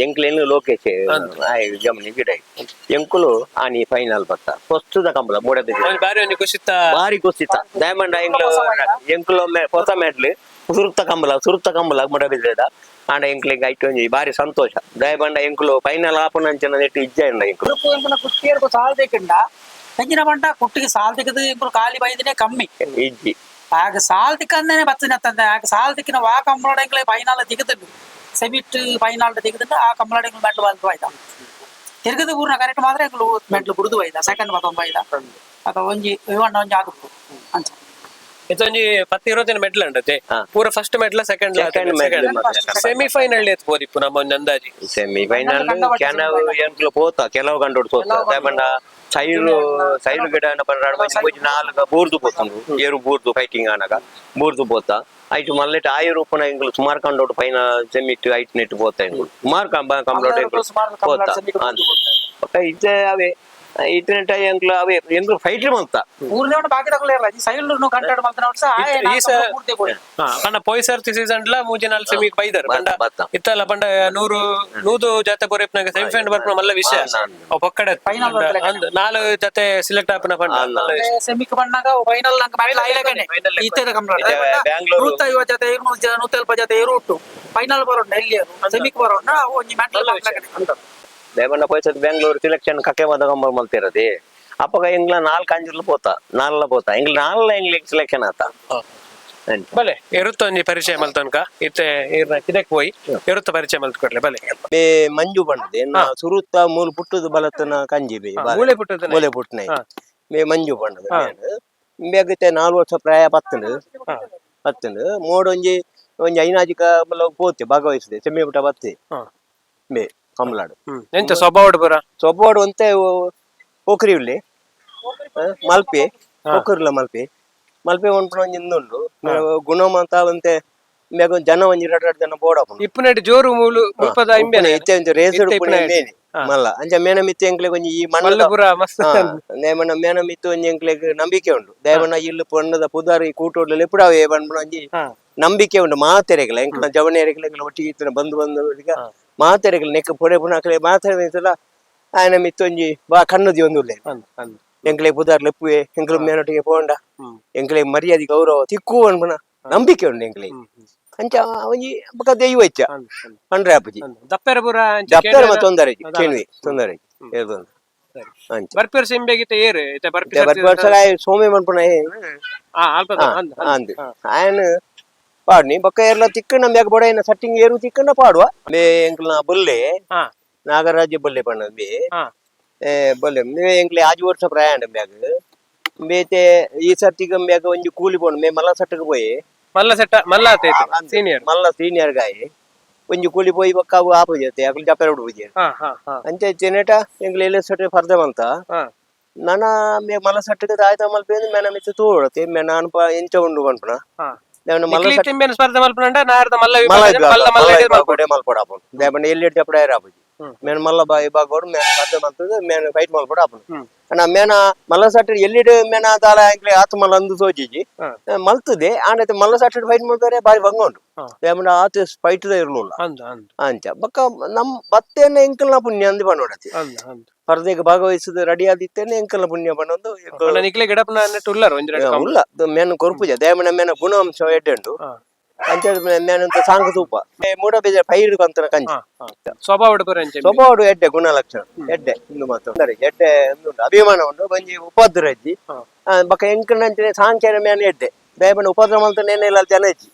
ಎಂಕ್ಲೇನು ಲೋಕೇಶ್ ಆಯ್ ಗಮನಿ ಗಿಡ ಎಂಕುಲು ಆನಿ ಫೈನಲ್ ಬತ್ತ ಫಸ್ಟ್ ಕಂಬಳ ಮೂಡಬಿದ್ದೆ. ಅವ್ನು ಬಾರಿ ಒಂಜಿ ಖುಷಿತ್ತ. ಭಾರಿ ಖುಷಿತ್ತ. ಡೈಮಂಡ್ ಎಂಕ್ಲು ಎಂಕುಲು ಹೊಸ ಮೆಡ್ಲ್ ಸುರುತ್ತ ಕಂಬಲ ಸುರುತ್ತ ಕಂಬಲ ಮೂಡಬಿದ್ರೆದ ಆಂಡ ಎಂಕ್ಲಿಗೆ ಐಟ್ ಒಂಜಿ ಭಾರಿ ಸಂತೋಷ. ದಯಬಂಡ ಎಂಕುಲು ಫೈನಲ್ ಆಪುನಂಚಿನ ನೆಟ್ಟು ಇಜ್ಜ ಇಂಡ ಎಂಕುಲು. ಎಂಕುಲ ಕುಟ್ಟಿಯರ್ಗು ಸಾಲ್ ದೇಕಂಡ ಎಂಜಿನ ಬಂಡ ಕುಟ್ಟಿಗೆ ಸಾಲ್ ತೆಗೆದು ಎಂಕುಲು ಖಾಲಿ ಬೈದನೆ ಕಮ್ಮಿ. ಇಜ್ಜಿ. ಆಗ ಸಾಲ್ ತಿಕ್ಕಂದೇನೆ ಬತ್ತಿನ ಆಗ ಸಾಲ್ ತಿಕ್ಕಿನ ವಾ ಕಂಬಳಡ ಎಂಕ್ಲೆ ಫೈನಲ್ ತೆಗೆದುಂಡು ಸೆಮಿಟ್ ಫೈನಲ್ ತೆಗೆದುಂಡು ಆ ಕಂಬಳಡ ಎಂಕುಲು ಮೆಡ್ಲ್ ಬಂದು ಬೈದ ತಿರುಗದು ಊರ್ನ ಕರೆಕ್ಟ್ ಮಾತ್ರ ಎಂಕುಲು ಮೆಡ್ಲ್ ಬುಡುದು ಬೈದ ಸೆಕೆಂಡ್ ಬತ್ತೊಂದು ಬೈದ ಅದ ಒಂಜಿ ಇವಣ್ಣ ಒಂಜಿ ಆಗುತ್ತು ಅಂಚ. ಇತ್ತೊಂಜಿ ಪತ್ತು ಇರುವತ್ತಿನ ಮೆಡ್ಲ್ ಅಂಡತೆ. ಹಾ. ಪೂರ first medal second. Second medal ಮಾತ್ರ. ಸೆಮಿ ಫೈನಲ್ ಎತ್ಬೋದಿಪ್ಪು ನಮ್ಮ ಒಂಜಿ ಅಂದಾಜಿ. ಸೆಮಿ ಫೈನಲ್ ಕೆಲವು ಎಂಕ್ಲು ಪೋತ ಕೆಲವು ಗಂಟು ಸೋತ. ದಯಬಂಡ ಸೈರು ಸೈರು ಗಿಡ ಪಂಡ ನಾಲ್ಕು ಬೂರ್ದು ಪೋತುಂಡು ಏರು ಬೂರ್ದು ಫೈಟಿಂಗ್ ಆನಗ ಬೂರ್ದು ಪೋತ ಐಟು ಮಲ್ಲೆಟ್ ಆಯಿರು ಉಪ್ಪುನ ಎಂಕುಲು ಸುಮಾರು ಕಂಡೋಡು ಫೈನ ಸೆಮಿಟ್ ಐಟ್ ನೆಟ್ ಪೋತ ಎಂಕುಲು ಸುಮಾರು ಕಂಬ ಕಂಬ್ಲೋಟ್ ಎಂಕುಲು ಸುಮಾರು ಪೋತ. ಕಂಬ್ಳಡ್ ಸೆಮಿಟ್ ಅಂದ್. ಬೊಕ್ಕ ಇತ್ತೆ ಅವೇ ಇತ್ತೆ ಎಂಕ್ಲು ಅವೇ ಎಂಕುಲು ಫೈಟ್ ಮಂತ. ಊರ್ನೇ ಬಾಕಿ ತಗೊಳ್ಳಿರಲ್ಲ ಈ ಸೈಡ್ ಗಂಟೆ ಮಲ್ತನ ಈ ಪಂಡ ಪೋಯ್ ಸರ್ತಿ ಸೀಸನ್ ಲ ಮೂಜಿ ನಾಲ್ ಸೆಮಿ ಬೈದರ್ ಪಂಡ. ಬತ್ತ. ಇತ್ತಲ್ಲ ಪಂಡ ನೂರು ನೂದು ಜತೆ ಪೊರೆಪ್ನಾಗ ಸೆಮಿ ಫೈನಲ್ ಬರ್ಪುನ ಮಲ್ಲ ವಿಷಯ. ಅವ್ ಪೊಕ್ಕಡೆ. Final ಬರ್ಪುನ. ಅಂದ್ ನಾಲ್ ಜತೆ ಸಿಲೆಕ್ಟ್ ಆಪುನ ಪಂಡ ಮಲ್ಲ ವಿಷಯ. ಸೆಮಿಕ್ ಬಣ್ಣಾಗ ಫೈನಲ್ ನಂಗೆ ಮೆಡಲ್ ಆಯ್ಲಕನೆ. Final ಇತ್ತೆದ ಕಂಬ್ಳಡ್ ಇತ್ತೆ ಬ್ಯಾಂಗ್ಳೂರು. 150 ಜತೆ 200 ಜನ 170 ಜತೆ ಏರು ಉಟ್ಟು ಫೈನಲ್ ಬರೋಣ ಎಲ್ಲಿ ಸೆಮಿಕ್ ಬರೋಣ ಒಂಜಿ ಮೆಡಲ್. ದೇವಣ್ಣ ಪೋಯ್ಸತ್ ಬೆಂಗಳೂರು ಸಿಲೆಕ್ಷನ್ ಕಕ್ಕೆ ಮದ ಕಂಬ ಮಲ್ತಿರದಿ ಅಪ್ಪಗ ಎಂಗ್ಲ ನಾಲ್ಕು ಅಂಜುರ್ಲು ಪೋತ ನಾಲ್ಲ ಪೋತ ಎಂಗ್ಲ ನಾಲ್ಲ ಎಂಗ್ಲಿಗೆ ಸಿಲೆಕ್ಷನ್ ಆತ. ಅಂಚ. ಬಲೆ ಎರುತ್ತ ಒಂಜಿ ಪರಿಚಯ ಮಲ್ತನ್ಕ ಇತ್ತೆ ಈರ್ನ ಕಿದಕ್ ಪೋಯಿ ಎರುತ್ತ ಪರಿಚಯ ಮಲ್ತ್ ಕೊಡ್ಲೆ ಬಲೆ. ಬೇ ಮಂಜು ಬಣ್ಣದೆ ನಾ ಸುರುತ್ತ ಮೂಲು ಪುಟ್ಟದ ಬಲತ್ತನ ಕಂಜಿ ಬೇ ಬಾಲೆ. ಮೂಲೆ ಪುಟ್ಟದನೆ. ಮೂಲೆ ಪುಟ್ಟನೆ. ಹಾ. ಮೇ ಮಂಜು ಬಣ್ಣದ ಮೇಗತ್ತೆ 4 ವರ್ಷ ಪ್ರಾಯ ಪತ್ತಂಡು. ಪತ್ತಂಡು ಮೋಡೊಂಜಿ ಒಂಜಿ ಐನಾಜಿಕ ಬಲ ಪೋತೆ ಭಾಗವಹಿಸಿದೆ ಸೆಮ್ಮಿ ಪುಟ್ಟ ಬತ್ತೆ. ಮೇ ಕಮಲಾಡು. ಎಂಚ ಸ್ವಭಾವ ಪೂರ? ಸೊಬ್ಬೋಡು ಒಂತೆ ಪೋಖ್ರಿ ಉಳ್ಳಿ ಮಲ್ಪೆ ಪೋಖರಿಲ್ಲ ಮಲ್ಪೆ ಮಲ್ಪೆ ಒಂಟು ಒಂಜಿ ಇಂದುಂಡು ಗುಣಮಂತ ಒಂತೆ ಮೇಗ ಜನ ಒಂಜಿ ರಡ್ ರಡ್ ಜನ ಬೋಡಾಪುಂಡು. ಇಪ್ಪುನೆಟ್ ಜೋರು ಮೂಲು ಮುಲ್ಪದ ಇಂಬೆನೆ. ಇತ್ತೆ ಒಂಜಿ ರೇಸ್ ಇತ್ತೆ ಇಪ್ಪುನೆ. ಮೇನೆ ಮಲ್ಲ ಅಂಚ ಮೇನ ಮಿತ್ತೆ ಎಂಕ್ಲೆಗ್ ಒಂಜಿ ಈ ಮಲ್ಲ ಮಣ್ಣದ ಪೂರ ಮಸ್ತ್. ನೇಮನ ಮೇನ ಮಿತ್ತು ಒಂಜಿ ಎಂಕ್ಲೆಗ್ ನಂಬಿಕೆ ಉಂಡು. ದೇವನ ಇಲ್ಲು ಪೊಣ್ಣದ ಪುದಾರ್ ಈ ಕೂಟೋಡ್ಲು ಎಪ್ಪುಡಾವೆ ಪನ್ಪುನ ಒಂಜಿ ನಂಬಿಕೆ ಉಂಡು. ಮಾತೆರೆಗ್ಲ ಎಂಕ್ಲ ಜವನೆರೆಗ್ಲ ಎಂಕ್ಲ ಒಟ್ಟಿಗೆ ಇತ್ತಿನ ಬಂದು ಬಂದು ಮಾತೆರೆಗ್ಲ ನೆಕ್ ಪೊಡೆ ಪುಣಾಕ್ಲೆ ಮಾತೆರೆ ಆಯನ ಮಿತ್ತೊಂಜಿ ಬಾ ಕಣ್ಣು ಒಂದು ಉಲ್ಲೆ. ಅಂದ್ ಅಂದ್. ಎಂಕ್ಲೆ ಪುದಾರ್ ಲೆಪ್ಪುವೆ ಎಂಕ್ಲು ಮೇನೊಟ್ಟಿಗೆ ಪೋಂಡ ಎಂಕ್ಲೆ ಮರ್ಯಾದೆ ಗೌರವ ತಿಕ್ಕು ಅನ್ಪುನ ನಂಬಿಕೆ ಉಂಡು ಎಂಕ್ಲೆ. ಅಂಚ ಒಂಜಿ ಬೊಕ ದೈವ ಇಚ್ಚ. ಅಂದ್ ಅಂದ್. ಪಂಡ್ರೆ ಆಪುಜಿ. ಅಂದ್ ದಪ್ಪೆರ ಪೂರ ಅಂಚ. ದಪ್ತರ ಮತ್ತೆ ತೊಂದರೆ ಇಜ್ಜಿ, ಕೇಣ್ವಿ ತೊಂದರೆ ಇಜ್ಜಿ, ಏರ್ ತೊಂದರೆ ಅಂಚ. ಬರ್ಪೇರ್ ಸಿಂಬೆಗಿತ್ತ ಏರು ಇತ್ತೆ ಬರ್ಪಿ. ಬರ್ಪಿ ವರ್ಷ ಸೋಮೆ ಮನ್ಪುನ. ಹಾ ಅಲ್ಪದ ಅಂದ್ ಅಂದ್. ಅಂದ್ ಆಯನ್ ಪಾಡ್ನಿ ಬೊಕ್ಕ ಏರ್ಲ ತಿಕ್ಕಣ ಮ್ಯಾಗ ಬೊಡ ಸಟ್ಟಿಂಗ್ ಏರು ತಿಕ್ಕಣ ಪಾಡುವ ಬೇ ಎಂಕ್ಲ ಬೊಲ್ಲೆ. ನಾಗರಾಜ ಬೊಲ್ಲೆ ಪಣ್ಣ ಬೇ. ಏ ಬೊಲ್ಲೆ ಮೇ ಎಂಕ್ಲೆ ಆಜು ವರ್ಷ ಪ್ರಯಾಣ ಮ್ಯಾಗ ಬೇತೆ ಈ ಸರ್ತಿಗೆ ಮ್ಯಾಗ ಒಂಜಿ ಕೂಲಿ ಪೋಂಡು ಮೇ ಮಲ್ಲ ಸಟ್ಟಕ್ಕೆ ಪೋಯಿ. ಮಲ್ಲ ಸೆಟ್ಟ ಮಲ್ಲ ಆತೈತೆ ಸೀನಿಯರ್. ಮಲ್ಲ ಸೀನಿಯರ್ ಗಾಯಿ ಒಂಜಿ ಕೂಲಿ ಪೋಯಿ ಬೊಕ್ಕ ಅವು ಆಪುಜೆ ಅಕುಲು ಜಪ್ಪೆ ಉಡುಪುಜೆ. ಹಾ ಹಾ ಹಾ. ಅಂಚ ಚೆನೇಟ ಎಂಕ್ಲೆ ಎಲೆ ಸಟ್ಟೆ ಫರ್ದೆ ಮಂತ. ನನ ಮೇ ಮಲ್ಲ ಸಟ್ಟಕ್ಕೆ ಆಯ್ತ ಮಲ್ಪೆ ಮೇನ ಮಿತ್ತು ತೋಡತೆ ಮೇ ನಾನು ಪ ಎಂಚ ಉಂಡು ಪನ್ಪುನ. ದೇವನ ಮಲ್ಲ ನಿಕ್ಲಿ ತಿಂಬೆನ ಸ್ಪರ್ಧೆ ಮಲ್ಪನಂಡ ನಾರ್ದ ಮಲ್ಲ ಮಲ್ಲ ವಿಭಾಗ ಮಲ್ಲ ಮಲ್ಲ ಹಿಡಿದು ಮಲ್ಪೊಡು. ಮಲ್ಪೊಡು ಆಪುಂಡು. ದೇವನ ಎಲ್ಲಿ ಜಪ್ಪಡೆ ಆಪುಜಿ. ಮೇನ್ ಮಲ್ಲ ಬಾಯಿ ಬಾಗೋಡು ಮೇನ್ ಸ್ಪರ್ಧೆ ಮಲ್ತದ ಮೇನ್ ಫೈಟ್ ಮಲ್ಪೊಡು ಆಪುಂಡು. ಅಣ್ಣ ಮೇನ ಮಲ್ಲ ಸಟ್ಟೆ ಎಲ್ಲಿಡ್ ಮೇನ ದಾಲ ಎಂಕ್ಲೆ ಆತ್ ಮಲ್ಲ ಅಂದು ಸೋಜಿಜಿ. ಮಲ್ತದೆ ಆಂಡ ಮಲ್ಲ ಸಟ್ಟೆ ಫೈಟ್ ಮಲ್ತಾರೆ ಬಾರಿ ಬಂಗ ಉಂಡು. ದೇವನ ಆತ ಫೈಟ್ the ಇರ್ಲಿಲ್ಲ. ಅಂದ್ ಅಂದ್. ಅಂಚ ಬೊಕ್ಕ ನಮ್ ಬತ್ತೇನ ಎಂಕಲ್ನ ಪುಣ್ಯ ಅಂದ್ ಪನೋಡತಿ. ಅಂದ್ ಅಂದ್. ಸ್ಪರ್ಧೆಗೆ ಭಾಗವಹಿಸಿದ ರೆಡಿ ಆದಿತ್ತೇನೆ ಎಂಕಲ್ನ ಪುಣ್ಯ ಪನೊಂದು. ಅಣ್ಣ ನಿಕ್ಲೆ ಗಿಡಪ್ಪನ ನೆಟ್ಟು ಉಲ್ಲಾರ ಒಂಜಿ ರಡ್ಡ್ ಕಂಬ. ಉಲ್ಲ ಮೇನ್ ಕೊರ್ಪುಜ ದೇವನ ಮೇನ ಗುಣಾಂಶ ಎಡ್ಡೆ ಉಂಡು. ಅಂಚ ಮೇನಂತ ಸಾಂಗ ತೂಪ ಮೂಡ ಬೇಜ ಪೈರು ಕಂತನ ಕಂಜಿ. ಹಾ, ಹಾ. ಸ್ವಭಾವ ಪೂರ ಅಂಚೆ. ಸ್ವಭಾವಡು ಎಡ್ಡೆ ಗುಣಲಕ್ಷಣ ಎಡ್ಡೆ ಇಂದು ಮಾತ್ರ ಅಂದರೆ ಎಡ್ಡೆ ಉಂಡು ಅಭಿಮಾನ ಉಂಡು ಒಂಜಿ ಉಪದ್ರ ಇಜ್ಜಿ. ಬೊಕ್ಕ ಎಂಕಲ್ನಂಚನೆ ಸಾಂಖ್ಯರ ಮೇನ ಎಡ್ಡೆ ದೇವನ ಉಪದ್ರ ಮಲ್ತ ನೇನೆ ಇಲ್ಲ ಜನ ಇಜ್ಜಿ.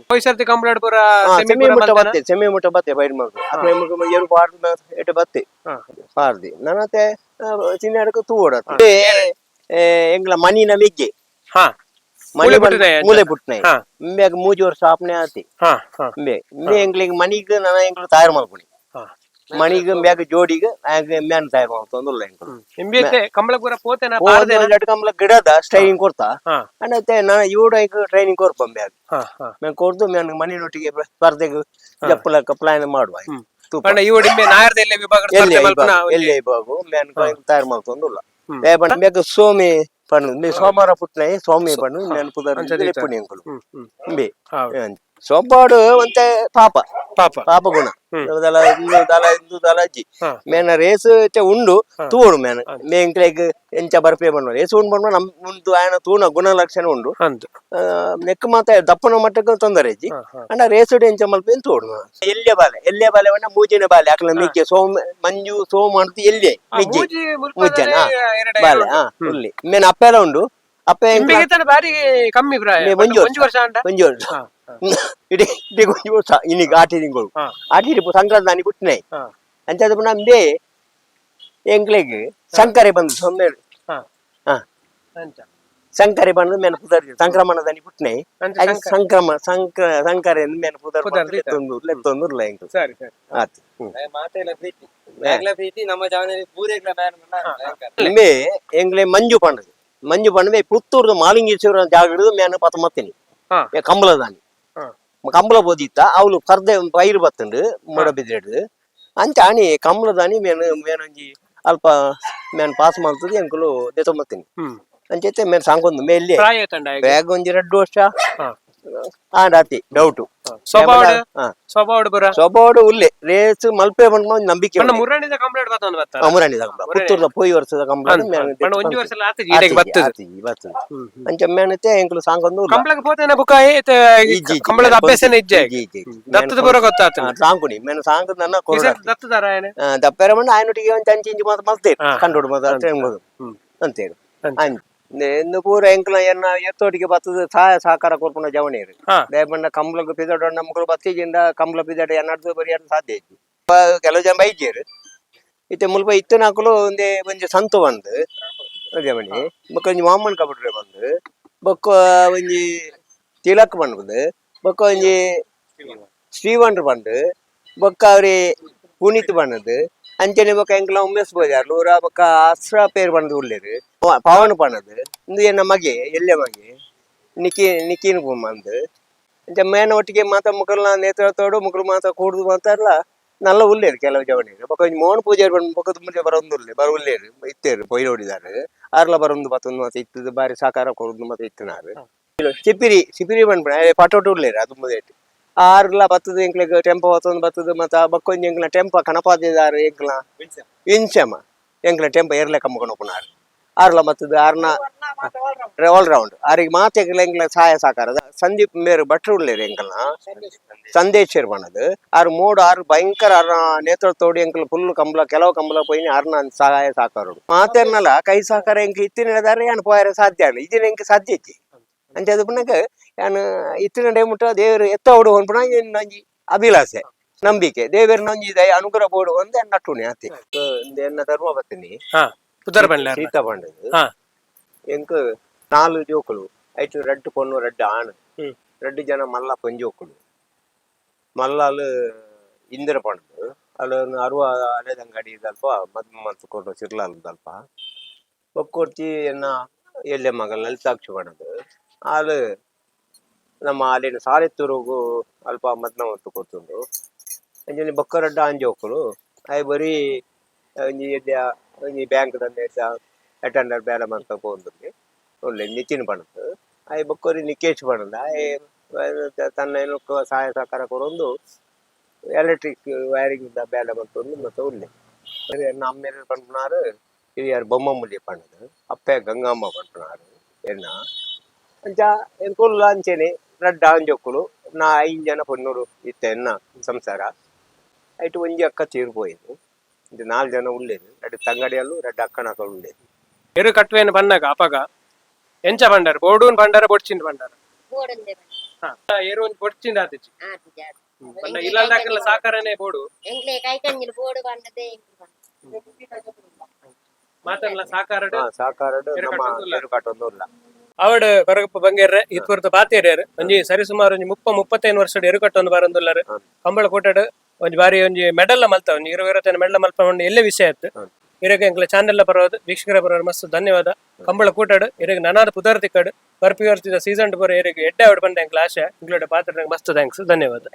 ಪೋಯ್ ಸರ್ತಿ ಕಂಪ್ಲೇಂಟ್ ಪೂರ ಸೆಮಿ ಸೆಮಿ ಪೂರ ಮುಟ್ಟ ಮಲ್ತನ? ಬತ್ತೆ ಸೆಮಿ ಮುಟ್ಟ ಬತ್ತೆ ಬೈಡ್ ಮಲ್ತು ಅಪ್ಪ ಏರು ಪಾಡ್ದು ಎಡ್ಡೆ ಬತ್ತೆ. ಪಾರ್ದಿ ನನತೆ ಚಿನ್ನಡಕ ತೂವಡ ಎಂಗ್ಲ ಮನಿನ ಮಿಗ್ಗೆ. ಮನಿ ಮೂಲೆ ಪುಟ್ಟಿನಾಯ ಅಂಚ? ಮೂಲೆ ಪುಟ್ಟನಾಯ. ಇಂಬ್ಯಾಗ ಮೂಜಿ ವರ್ಷ ಆಪ್ನೆ ಆತಿ. ಹಾ ಹಾ. ಇಂಬೆ ಇಂಬೆ ಎಂಗ್ಲಿಗ್ ಮನಿಗ್ ನನ ಎಂಗ್ಲು ತಯಾರು ಮಲ್ಪುನಿ. ಮಣಿಗ್ ಮ್ಯಾಗ ಜೋಡಿಗ್ ಆಗ ಮ್ಯಾನ್ ತಯಾರು ಮಾಡ್ತೊಂದುಲ್ಲ ಎಂಕುಲು. ಇಂಬಿಯತ್ತೆ ಕಂಬಳಪುರ ಪೋತೆನ? ಹೋದ ಎರಡು ಕಂಬಳ ಗಿಡದ ಸ್ಟೈರಿಂಗ್ ಕೊಡ್ತಾ ಹಾ. ಅಂಡತ್ತೆ ನಾನು ಇವಡು ಐಕ್ ಟ್ರೈನಿಂಗ್ ಕೊರ್ಪ ಮ್ಯಾಗ. ಹಾ ಹಾ ಮ್ಯಾಗ ಕೊರ್ದು ಮ್ಯಾನ್ ಮನಿನೊಟ್ಟಿಗೆ ಸ್ಪರ್ಧೆಗೆ ಜಪ್ಪಲಕ್ಕ ಪ್ಲಾನ್ ಮಾಡುವ ತೂಪ. ಪಂಡ ಇವು ಇಂಬೆ ನಾಯರ್ದ ಎಲ್ಲೆ ವಿಭಾಗ ಎಲ್ಲಿ ಸ್ಪರ್ಧೆ ಮಲ್ಪುನ ಎಲ್ಲಿ ವಿಭಾಗ ಮ್ಯಾನ್ ತಯಾರು ಮಾಡ್ತೊಂದುಲ್ಲ. ಮ್ಯಾಗ ಸೋಮಿ ಪಣ್ಣು ಮೇ ಸೋಮವಾರ ಪುಟ್ನೆ ಸೋಮಿ ಪಣ್ಣು ಮ್ಯಾನ್ ಪುದರ್ ಲೆಪ್ಪುನಿ ಎಂಕುಲು. ಹ್ಮ್ ಹ್ಮ್ ಇಂಬೆ ಹೌದು. ಸೊಬ್ಬಾಡು ಒಂತೆ ಪಾಪ. ಪಾಪ. ಪಾಪ ಗುಣ ದಲ ಇಂದು ದಲ ಇಂದು ದಲ ಅಜ್ಜಿ. ಹಾ. ಮೇನ ರೇಸ್ ಇತ್ತೆ ಉಂಡು ತೂಡು ಮೇನ ಮೇಂಕ್ಲೆಗ್ ಎಂಚ ಬರ್ಪೆ ಬಣ್ಣ ರೇಸ್ ಉಂಡು ಬಣ್ಣ ನಮ್ ಉಂದು ಆಯನ ತೂನ ಗುಣಲಕ್ಷಣ ಉಂಡು. ಅಂದು. ನೆಕ್ ಮಾತ ದಪ್ಪನ ಮಟ್ಟಕ್ಕೆ ತೊಂದರೆ ಇಜ್ಜಿ. ಹಾ, ಹಾ. ಅಂಡ ರೇಸ್ ಎಂಚ ಮಲ್ಪೆ ತೋಡು. ಎಲ್ಲಿಯ ಬಾಲೆ ಎಲ್ಲಿಯ ಬಾಲೆ ಬಣ್ಣ ಮೂಜಿನ ಬಾಲೆ ಅಕ್ಲ ಮಿಗ್ಗೆ ಸೋಮ ಮಂಜು ಸೋಮ ಅಂತ ಎಲ್ಲಿಯೇ ಮಿಜ್ಜೆ. ಮೂಜಿ ಮುಲ್ಪದಲೇ ಮೂಜನ ಎರಡೆ ಬಾಲೆ ಹಾ ಉಲ್ಲಿ ಮೇನ್ ಅಪ್ಪೆಲ ಉಂಡು ಅಪ್ಪೆ. ಇಂಬಿಗೆ ತಾನೆ ಬಾರಿ ಕಮ್ಮಿ ಪ್ರಾಯ. ಮೇ ಒಂಜಿ ಒಂಜಿ ವರ್ಷ ಅಂಡ. ಒಂಜಿ ವರ್ಷ. ಹಾ, ಇಡೀ ಇಡೀ ಒಂಜಿ ವರ್ಷ ಇನ್ನೀಗ ಆಟಿ ತಿಂಗಳು. ಹಾ. ಆಟಿ ಸಂಕ್ರಾಂತಿ ನಾನಿ ಪುಟ್ಟಿನಾಯಿ. ಹಾ. ಅಂಚಾದ ಪುನಃ ಅಂಬೆ ಎಂಕ್ಲೆಗ್ ಶಂಕರೆ ಬಂದು ಸೊನ್ನೆ. ಹಾ. ಹಾ. ಅಂಚ. ಶಂಕರೆ ಬಂದು ಮೇನ ಪುದರ್ ಸಂಕ್ರಮಣದಾನಿ ಪುಟ್ಟಿನಾಯಿ. ಅಂಚ. ಅದು ಸಂಕ್ರಮ ಸಂಕ್ರ ಶಂಕರೆ ಮೇನ ಪುದರ್. ಪುದರ್ ದೀತ. ಲೆತ್ತೊಂದು ಲೆತ್ತೊಂದು ಎಂಕ್ಲು. ಸರಿ ಸರಿ. ಆತು ಹ್ಮ್. ಮಾತೆಲ್ಲ ಪ್ರೀತಿ ಯಾಗ್ಲ ಪ್ರೀತಿ ನಮ್ಮ ಜಾವನಲ್ಲಿ ಪೂರೆಗ್ಲ ಮ್ಯಾನ್. ಇಂಬೆ ಎಂಕ್ಲೆ ಮಂಜು ಪಂಡದು ಮಂಜು ಪಂಡದೆ ಪುತ್ತೂರ್ದ ಮಾಲಿಂಗೇಶ್ವರ ಜಾಗದ ಮೇನ ಪತ್ತೊಂಬತ್ತಿನಿ. ಹಾ. ಕಂಬಳದಾನಿ. ಹಾ. ಕಂಬಳ ಬೋದಿತ್ತ ಅವಳು ಪರ್ದೆ ಪೈರು ಬತ್ತುಂಡು ಮೂಡಬಿದ್ರೆಡ್ ಅಂಚ ಆಣಿ ಕಂಬಳದಾನಿ ಮೇನ್ ಮೇನೊಂಜಿ ಅಲ್ಪ ಮೇನ್ ಪಾಸ್ ಮಾಡ್ತದೆ ಎಂಕುಲು ದೆತೊಂಬತ್ತೀನಿ. ಹ್ಮ್. ಅಂಚೈತೆ ಮೇನ್ ಸಾಂಗೊಂದು ಮೇಲ್ಲಿ. ಪ್ರಾಯ ತಂಡ ಈಗ? ಬ್ಯಾಗ್ ಒಂಜಿ 2 ವರ್ಷ. ಹಾ. ಆಂಡ್ ಆತಿ ಡೌಟು. ಸ್ವಭಾವಡ್ ಸ್ವಭಾವಡ್ ಬುರ? ಸ್ವಭಾವಡು ಉಲ್ಲೆ ರೇಸ್ ಮಲ್ಪೆ ಬಂದ್ ಒಂಜಿ ನಂಬಿಕೆ. ಪಂಡ ಮುರಾಣಿದ ಕಂಪ್ಲೇಂಟ್ ಬತ್ತೊಂದು ಬತ್ತಾರ. ಅಮರಾಣಿ ಕಂಬಳ ಪುತ್ತೂರ್ದ ಪೋಯಿ ವರ್ಷದ ಕಂಬಳ. ಪಂಡ ಒಂಜಿ ವರ್ಷ ಆತ ಈಡೆಗ್ ಬತ್ತದ. ಬತ್ತದ. ಅಂಚ ಮೇನತೆ ಎಂಕುಲು ಸಾಂಗೊಂದು ಉಲ್ಲ. ಕಂಬಳಗ್ ಪೋತೆನ ಬುಕಾಯಿ ಇಜ್ಜಿ, ಇಜ್ಜಿ. ಕಂಬಳದ ಅಭ್ಯಾಸನೇ ಇಜ್ಜೆ. ಇಜ್ಜಿ, ಇಜ್ಜಿ, ಇಜ್ಜಿ. ದತ್ತದ ಬರೋ ಗೊತ್ತಾತ. ಸಾಂಕುನಿ ಮೇನ ಸಾಂಗ್ ನನ್ನ ಕೊರಡ. ದತ್ತದಾರ ಆಯನೆ. ದಪ್ಪೆರ ಮಣ್ಣ ಆಯನೊಟ್ಟಿಗೆ ಒಂದು ಅಂಚಿ ಇಂಚಿ ಮಾತ್ರ ಮಲ್ತೇರು. ಹಾ. ಕಂಡೋಡು ಮಾತ್ರ ಟ್ರೈನ್ ಹ್ಮ್. ಅಂತೇರು. ಅಂಚ. ಅಂಚ ಇನ್ನು ಪೂರ ಎಂಕಲ ಎನ್ನ ಎತ್ತೋಟಿಗೆ ಬತ್ತದ ಸಹಾಯ ಸಹಕಾರ ಕೊರ್ಪುನ ಜವಣಿಯರು. ಹಾ. ದಯಪಂಡ ಕಂಬ್ಲಗ್ ಪಿದಡ ನಮ್ಮಗಳು ಬತ್ತಿಜಿಂದ ಕಂಬ್ಲ ಪಿದಡ ಎನ್ನಡ್ದು ಬರಿಯಡ್ ಸಾಧ್ಯ ಇಜ್ಜಿ. ಕೆಲವು ಜನ ಬೈಜೇರು ಇತ್ತೆ ಮುಲ್ಪ ಇತ್ತಿನಕುಲು ಒಂದೇ ಒಂಜಿ ಸಂತು ಬಂದು ಜವಣಿ ಬೊಕ್ಕ ಒಂಜಿ ಮಾಮನ್ ಕಬಡ್ರೆ ಬಂದು ಬೊಕ್ಕ ಒಂಜಿ ತಿಲಕ್ ಬಂದು ಬೊಕ್ಕ ಒಂಜಿ ಶ್ರೀವಂಡ್ರು ಬಂದು ಬೊಕ್ಕ ಅವ್ರಿ ಪುನೀತ್ ಬಣ್ಣದು ಅಂಚನೆ ಬೊಕ್ಕ ಎಂಕ್ಲ ಉಮೇಶ್ ಬೋಜಾರ್ ಲೂರ ಬೊಕ್ಕ ಆಸ್ರಾ ಪೇರ್ ಬಂದು ಉಲ್ಲೇರು ಪವನ್ ಪಣದು ಇಂದು ಎನ್ನ ಮಗೆ ಎಲ್ಲೆ ಮಗೆ ನಿಕಿ ನಿಕಿನ್ ಬಂದು ಅಂಚ ಮೇನ ಒಟ್ಟಿಗೆ ಮಾತ ಮುಕಲ್ನ ನೇತೃತ್ವಡು ಮುಕಲು ಮಾತ ಕೂಡುದು ಮಾತಾಡ್ಲ ನಲ್ಲ ಉಲ್ಲೇರು ಕೆಲವು ಜವಣಿರು. ಬೊಕ್ಕ ಒಂಜಿ ಮೋಹನ್ ಪೂಜಾರಿ ಬಂದು ಬೊಕ್ಕ ಮುಂಚೆ ಬರೊಂದು ಉಲ್ಲೆ ಬರ ಉಲ್ಲೇರು ಇತ್ತೇರು ಪೊಯ್ಲೋಡಿದಾರೆ ಆರ್ಲ ಬರೊಂದು ಬತ್ತೊಂದು ಮಾತ ಇತ್ತದು ಬಾರಿ ಸಹಕಾರ ಕೊಡುದು ಮಾತ ಇತ್ತಿನಾರು. ಸಿಪಿರಿ ಸಿಪಿರಿ ಬಂದ್ಬಿಡ ಪಟೋಟು ಉಲ್ಲೇರು ಅದು ಮುದೇಟ್ ಆರ್ಲ ಬತ್ತದ ಎಂಕ್ಲೆಗ್ ಟೆಂಪೋ ಬತ್ತೊಂದು ಬತ್ತದ ಮತ್ತ ಬಕ್ಕೊಂಜಿ ಎಂಕ್ಲ ಟೆಂಪ ಕಣಪಾದಿದಾರು ಎಂಕ್ಲ ಇನ್ಸಮ ಎಂಕ್ಲ ಟೆಂಪ ಏರ್ಲೆ ಕಮ್ಮಕೊಂಡು ಹೋಪುನಾರು ಆರ್ಲ ಬತ್ತದ ಆರ್ನ ಆಲ್ ರೌಂಡ್ ಆರಿಗೆ ಮಾತೆ ಎಂಕ್ಲ ಸಹಾಯ ಸಹಕಾರ. ಸಂದೀಪ್ ಮೇರು ಭಟ್ರು ಉಲ್ಲೇರು ಎಂಕಲ್ನ ಸಂದೇಶ್ ಬಣ್ಣದು ಆರು ಮೋಡು ಆರು ಭಯಂಕರ ಆರ್ನ ನೇತೃತ್ವೋಡು ಎಂಕಲ್ ಫುಲ್ ಕಂಬಳ ಕೆಲವು ಕಂಬಳ ಪೋಯಿನಿ ಆರ್ನ ಸಹಾಯ ಸಹಕಾರ ಮಾತೆರ್ನಲ ಕೈ ಸಹಕಾರ ಎಂಕ್ ಇತ್ತಿನ ಯಾನ್ ಪೋಯರೆ ಸಾಧ್ಯ ಅಲ್ಲ ಇದಿನ ಎಂಕ್ ಸಾಧ್ಯ ಇಜ್ಜಿ. ಅಂಚ ಅದು ಪುನಕ ಯಾನ್ ಇತ್ತಿನ ಟೈಮ್ ಮುಟ್ಟ ದೇವರು ಎತ್ತ ಓಡು ಪುನಃ ಒಂಜಿ ಅಭಿಲಾಷೆ ನಂಬಿಕೆ ದೇವೆರ್ನ ಒಂಜಿ ದಯ ಅನುಗ್ರಹ ಬೋಡು ಒಂದೇ ನಟ್ಟುಣಿ ಆತಿ. ಎನ್ನ ಧರ್ಮ ಬತ್ತೀನಿ. ಹಾ ಪುದರ್ ಬಂಡ್ಲೆ. ಸೀತಾ ಪಂಡದು. ಹಾ. ಎಂಕ್ 4 ಜೋಕುಲು ಐಟು 2 ಪೊಣ್ಣು 2 ಆಣು. ಹ್ಮ್. 2 ಜನ ಮಲ್ಲ ಪೊಂಜೋಕುಲು ಮಲ್ಲಾಲು ಇಂದಿರ ಪಂಡದು ಅಲ್ಲ ಅರುವ ಅಲೆದಂಗಡಿ ದಲ್ಪ ಮದ್ಮ ಮಂತ್ ಕೊಟ್ಟು ಸಿರ್ಲಾಲ್ ದಲ್ಪ ಬೊಕ್ಕೊರ್ತಿ ಎನ್ನ ಎಲ್ಲೆ ಮಗ ಲಲಿತಾಕ್ಷಿ ಪಂಡದು ಆಲು ನಮ್ಮ ಅಲ್ಲಿನ ಸಾಲೆತ್ತೂರುಗು ಅಲ್ಪ ಮದ್ನ ಮಂತ್ ಕೊರ್ತುಂಡು. ಅಂಚನೆ ಬೊಕ್ಕ 2 ಆಂಜೋಕುಲು ಆಯ್ ಬರೀ ಒಂಜಿ ಎಡ್ಡೆ ಒಂಜಿ ಬ್ಯಾಂಕ್ ದಂದೆ ಅಟೆಂಡರ್ ಬೇಲೆ ಮಂತ ಪೋವೊಂದುಲ್ಲೆ ಒಳ್ಳೆ ನಿತಿನ್ ಪಂಡದು ಆಯ್ ಬೊಕ್ಕೊರಿ ನಿಕೇಶ್ ಪಂಡದು ಆಯ್ ತನ್ನ ಏನಕ್ಕೆ ಸಹಾಯ ಸಹಕಾರ ಕೊರೊಂದು ಎಲೆಕ್ಟ್ರಿಕ್ ವೈರಿಂಗ್ ದ ಬೇಲೆ ಮಂತೊಂದು ಮತ್ತೆ ಉಲ್ಲೆ. ಎನ್ನ ಅಮ್ಮೆರ್ ಪನ್ಪುನಾರು ಹಿರಿಯರ್ ಬೊಮ್ಮಮುಲ್ಲಿ ಪಂಡದು ಅಪ್ಪೆ ಗಂಗಮ್ಮ ಪನ್ಪುನಾರು ಎನ್ನ. ಅಂಚ ಎಂಕುಲು ಅಂಚೆನೆ 2 ಆಂಜೋಕುಲು ನಾ 5 ಜನ ಪೊಣ್ಣುಲು ಇತ್ತೆ ಎನ್ನ ಸಂಸಾರ ಐಟ್ ಒಂಜಿ ಅಕ್ಕ ತೀರ್ ಪೋಯೆರ್. ಇಂಚ 4 ಜನ ಉಲ್ಲೆರ್ 2 ತಂಗಡಿಯಲ್ಲು 2 ಅಕ್ಕನಕುಲು ಉಲ್ಲೆರ್. ಎರು ಕಟ್ವೇನು ಬನ್ನಗ ಅಪಗ ಎಂಚ ಬಂಡಾರ ಬೋಡೂನ್ ಬಂಡಾರ ಬೊಡ್ಚಿಂದ ಬಂಡಾರ? ಬೋಡಂದೆ. ಹಾ ಎರು ಒಂಜಿ ಬೊಡ್ಚಿಂದ ಆತಿಜಿ. ಆತಿಜಿ ಆತು. ಪಂಡ ಇಲ್ಲಲ್ದಾಕಲ್ಲ ಸಾಕಾರನೇ ಬೋಡು. ಎಂಕ್ಲೆ ಕೈಕಂಜಿಲ್ ಬೋಡು ಬಂಡದೆ ಮಾತನ್ಲ ಸಾಕಾರಡ್. ಹಾ ಸಹಕಾರಡ್. ಎರು ನಮ್ಮ ಕಟ್ಟೊಂದು ಉಲ್ಲ. ಎರು ಕಟ್ಟೊಂದು ಉಲ್ಲ. ಅವಡ್ ಕೊರಗಪ್ಪ ಬಂಗೇರ್ರೆ ಇತ್ಪುರ್ತ ಪಾತೇರ್ಯಾರು ಒಂಜಿ ಸರಿ ಸುಮಾರು ಒಂಜಿ 30 35 ವರ್ಷಡ್ ಎರು ಕಟ್ಟೊಂದು ಬಾರೊಂದುಲ್ಲಾರು. ಹಾ. ಕಂಬಳ ಕೋಟೆಡ್ ಒಂಜಿ ಬಾರಿ ಒಂಜಿ ಮೆಡಲ್ ಮಲ್ತ, ಒಂಜಿ 20 25 ಮೆಡಲ್ ಮಲ್ಪ ಒಂದು ಎಲ್ಲೇ ವಿಷಯ ಆಯ್ತು. ಇರೆಗ್ ಎಂಕ್ಲ ಚಾನೆಲ್ ಪರವಾದ್, ವೀಕ್ಷಕರ ಪರವಾದ್ ಮಸ್ತ್ ಧನ್ಯವಾದ. ಕಂಬಳ ಕೂಟಾಡು, ಇರೆಗ್ ನನಾದ ಪುದರ್ ತಿಕ್ಕಡು, ಬರ್ಪಿ ವರ್ಷದ ಸೀಸನ್ ಪೂರ ಇರೆಗ್ ಎಡ್ಡೆ ಆವಡ್ ಪಂಡ ಎಂಕ್ಲ ಆಶೆ. ಎಂಕ್ಲೋಡ ಪಾತ್ರ ಮಸ್ತ್ thanks, ಧನ್ಯವಾದ.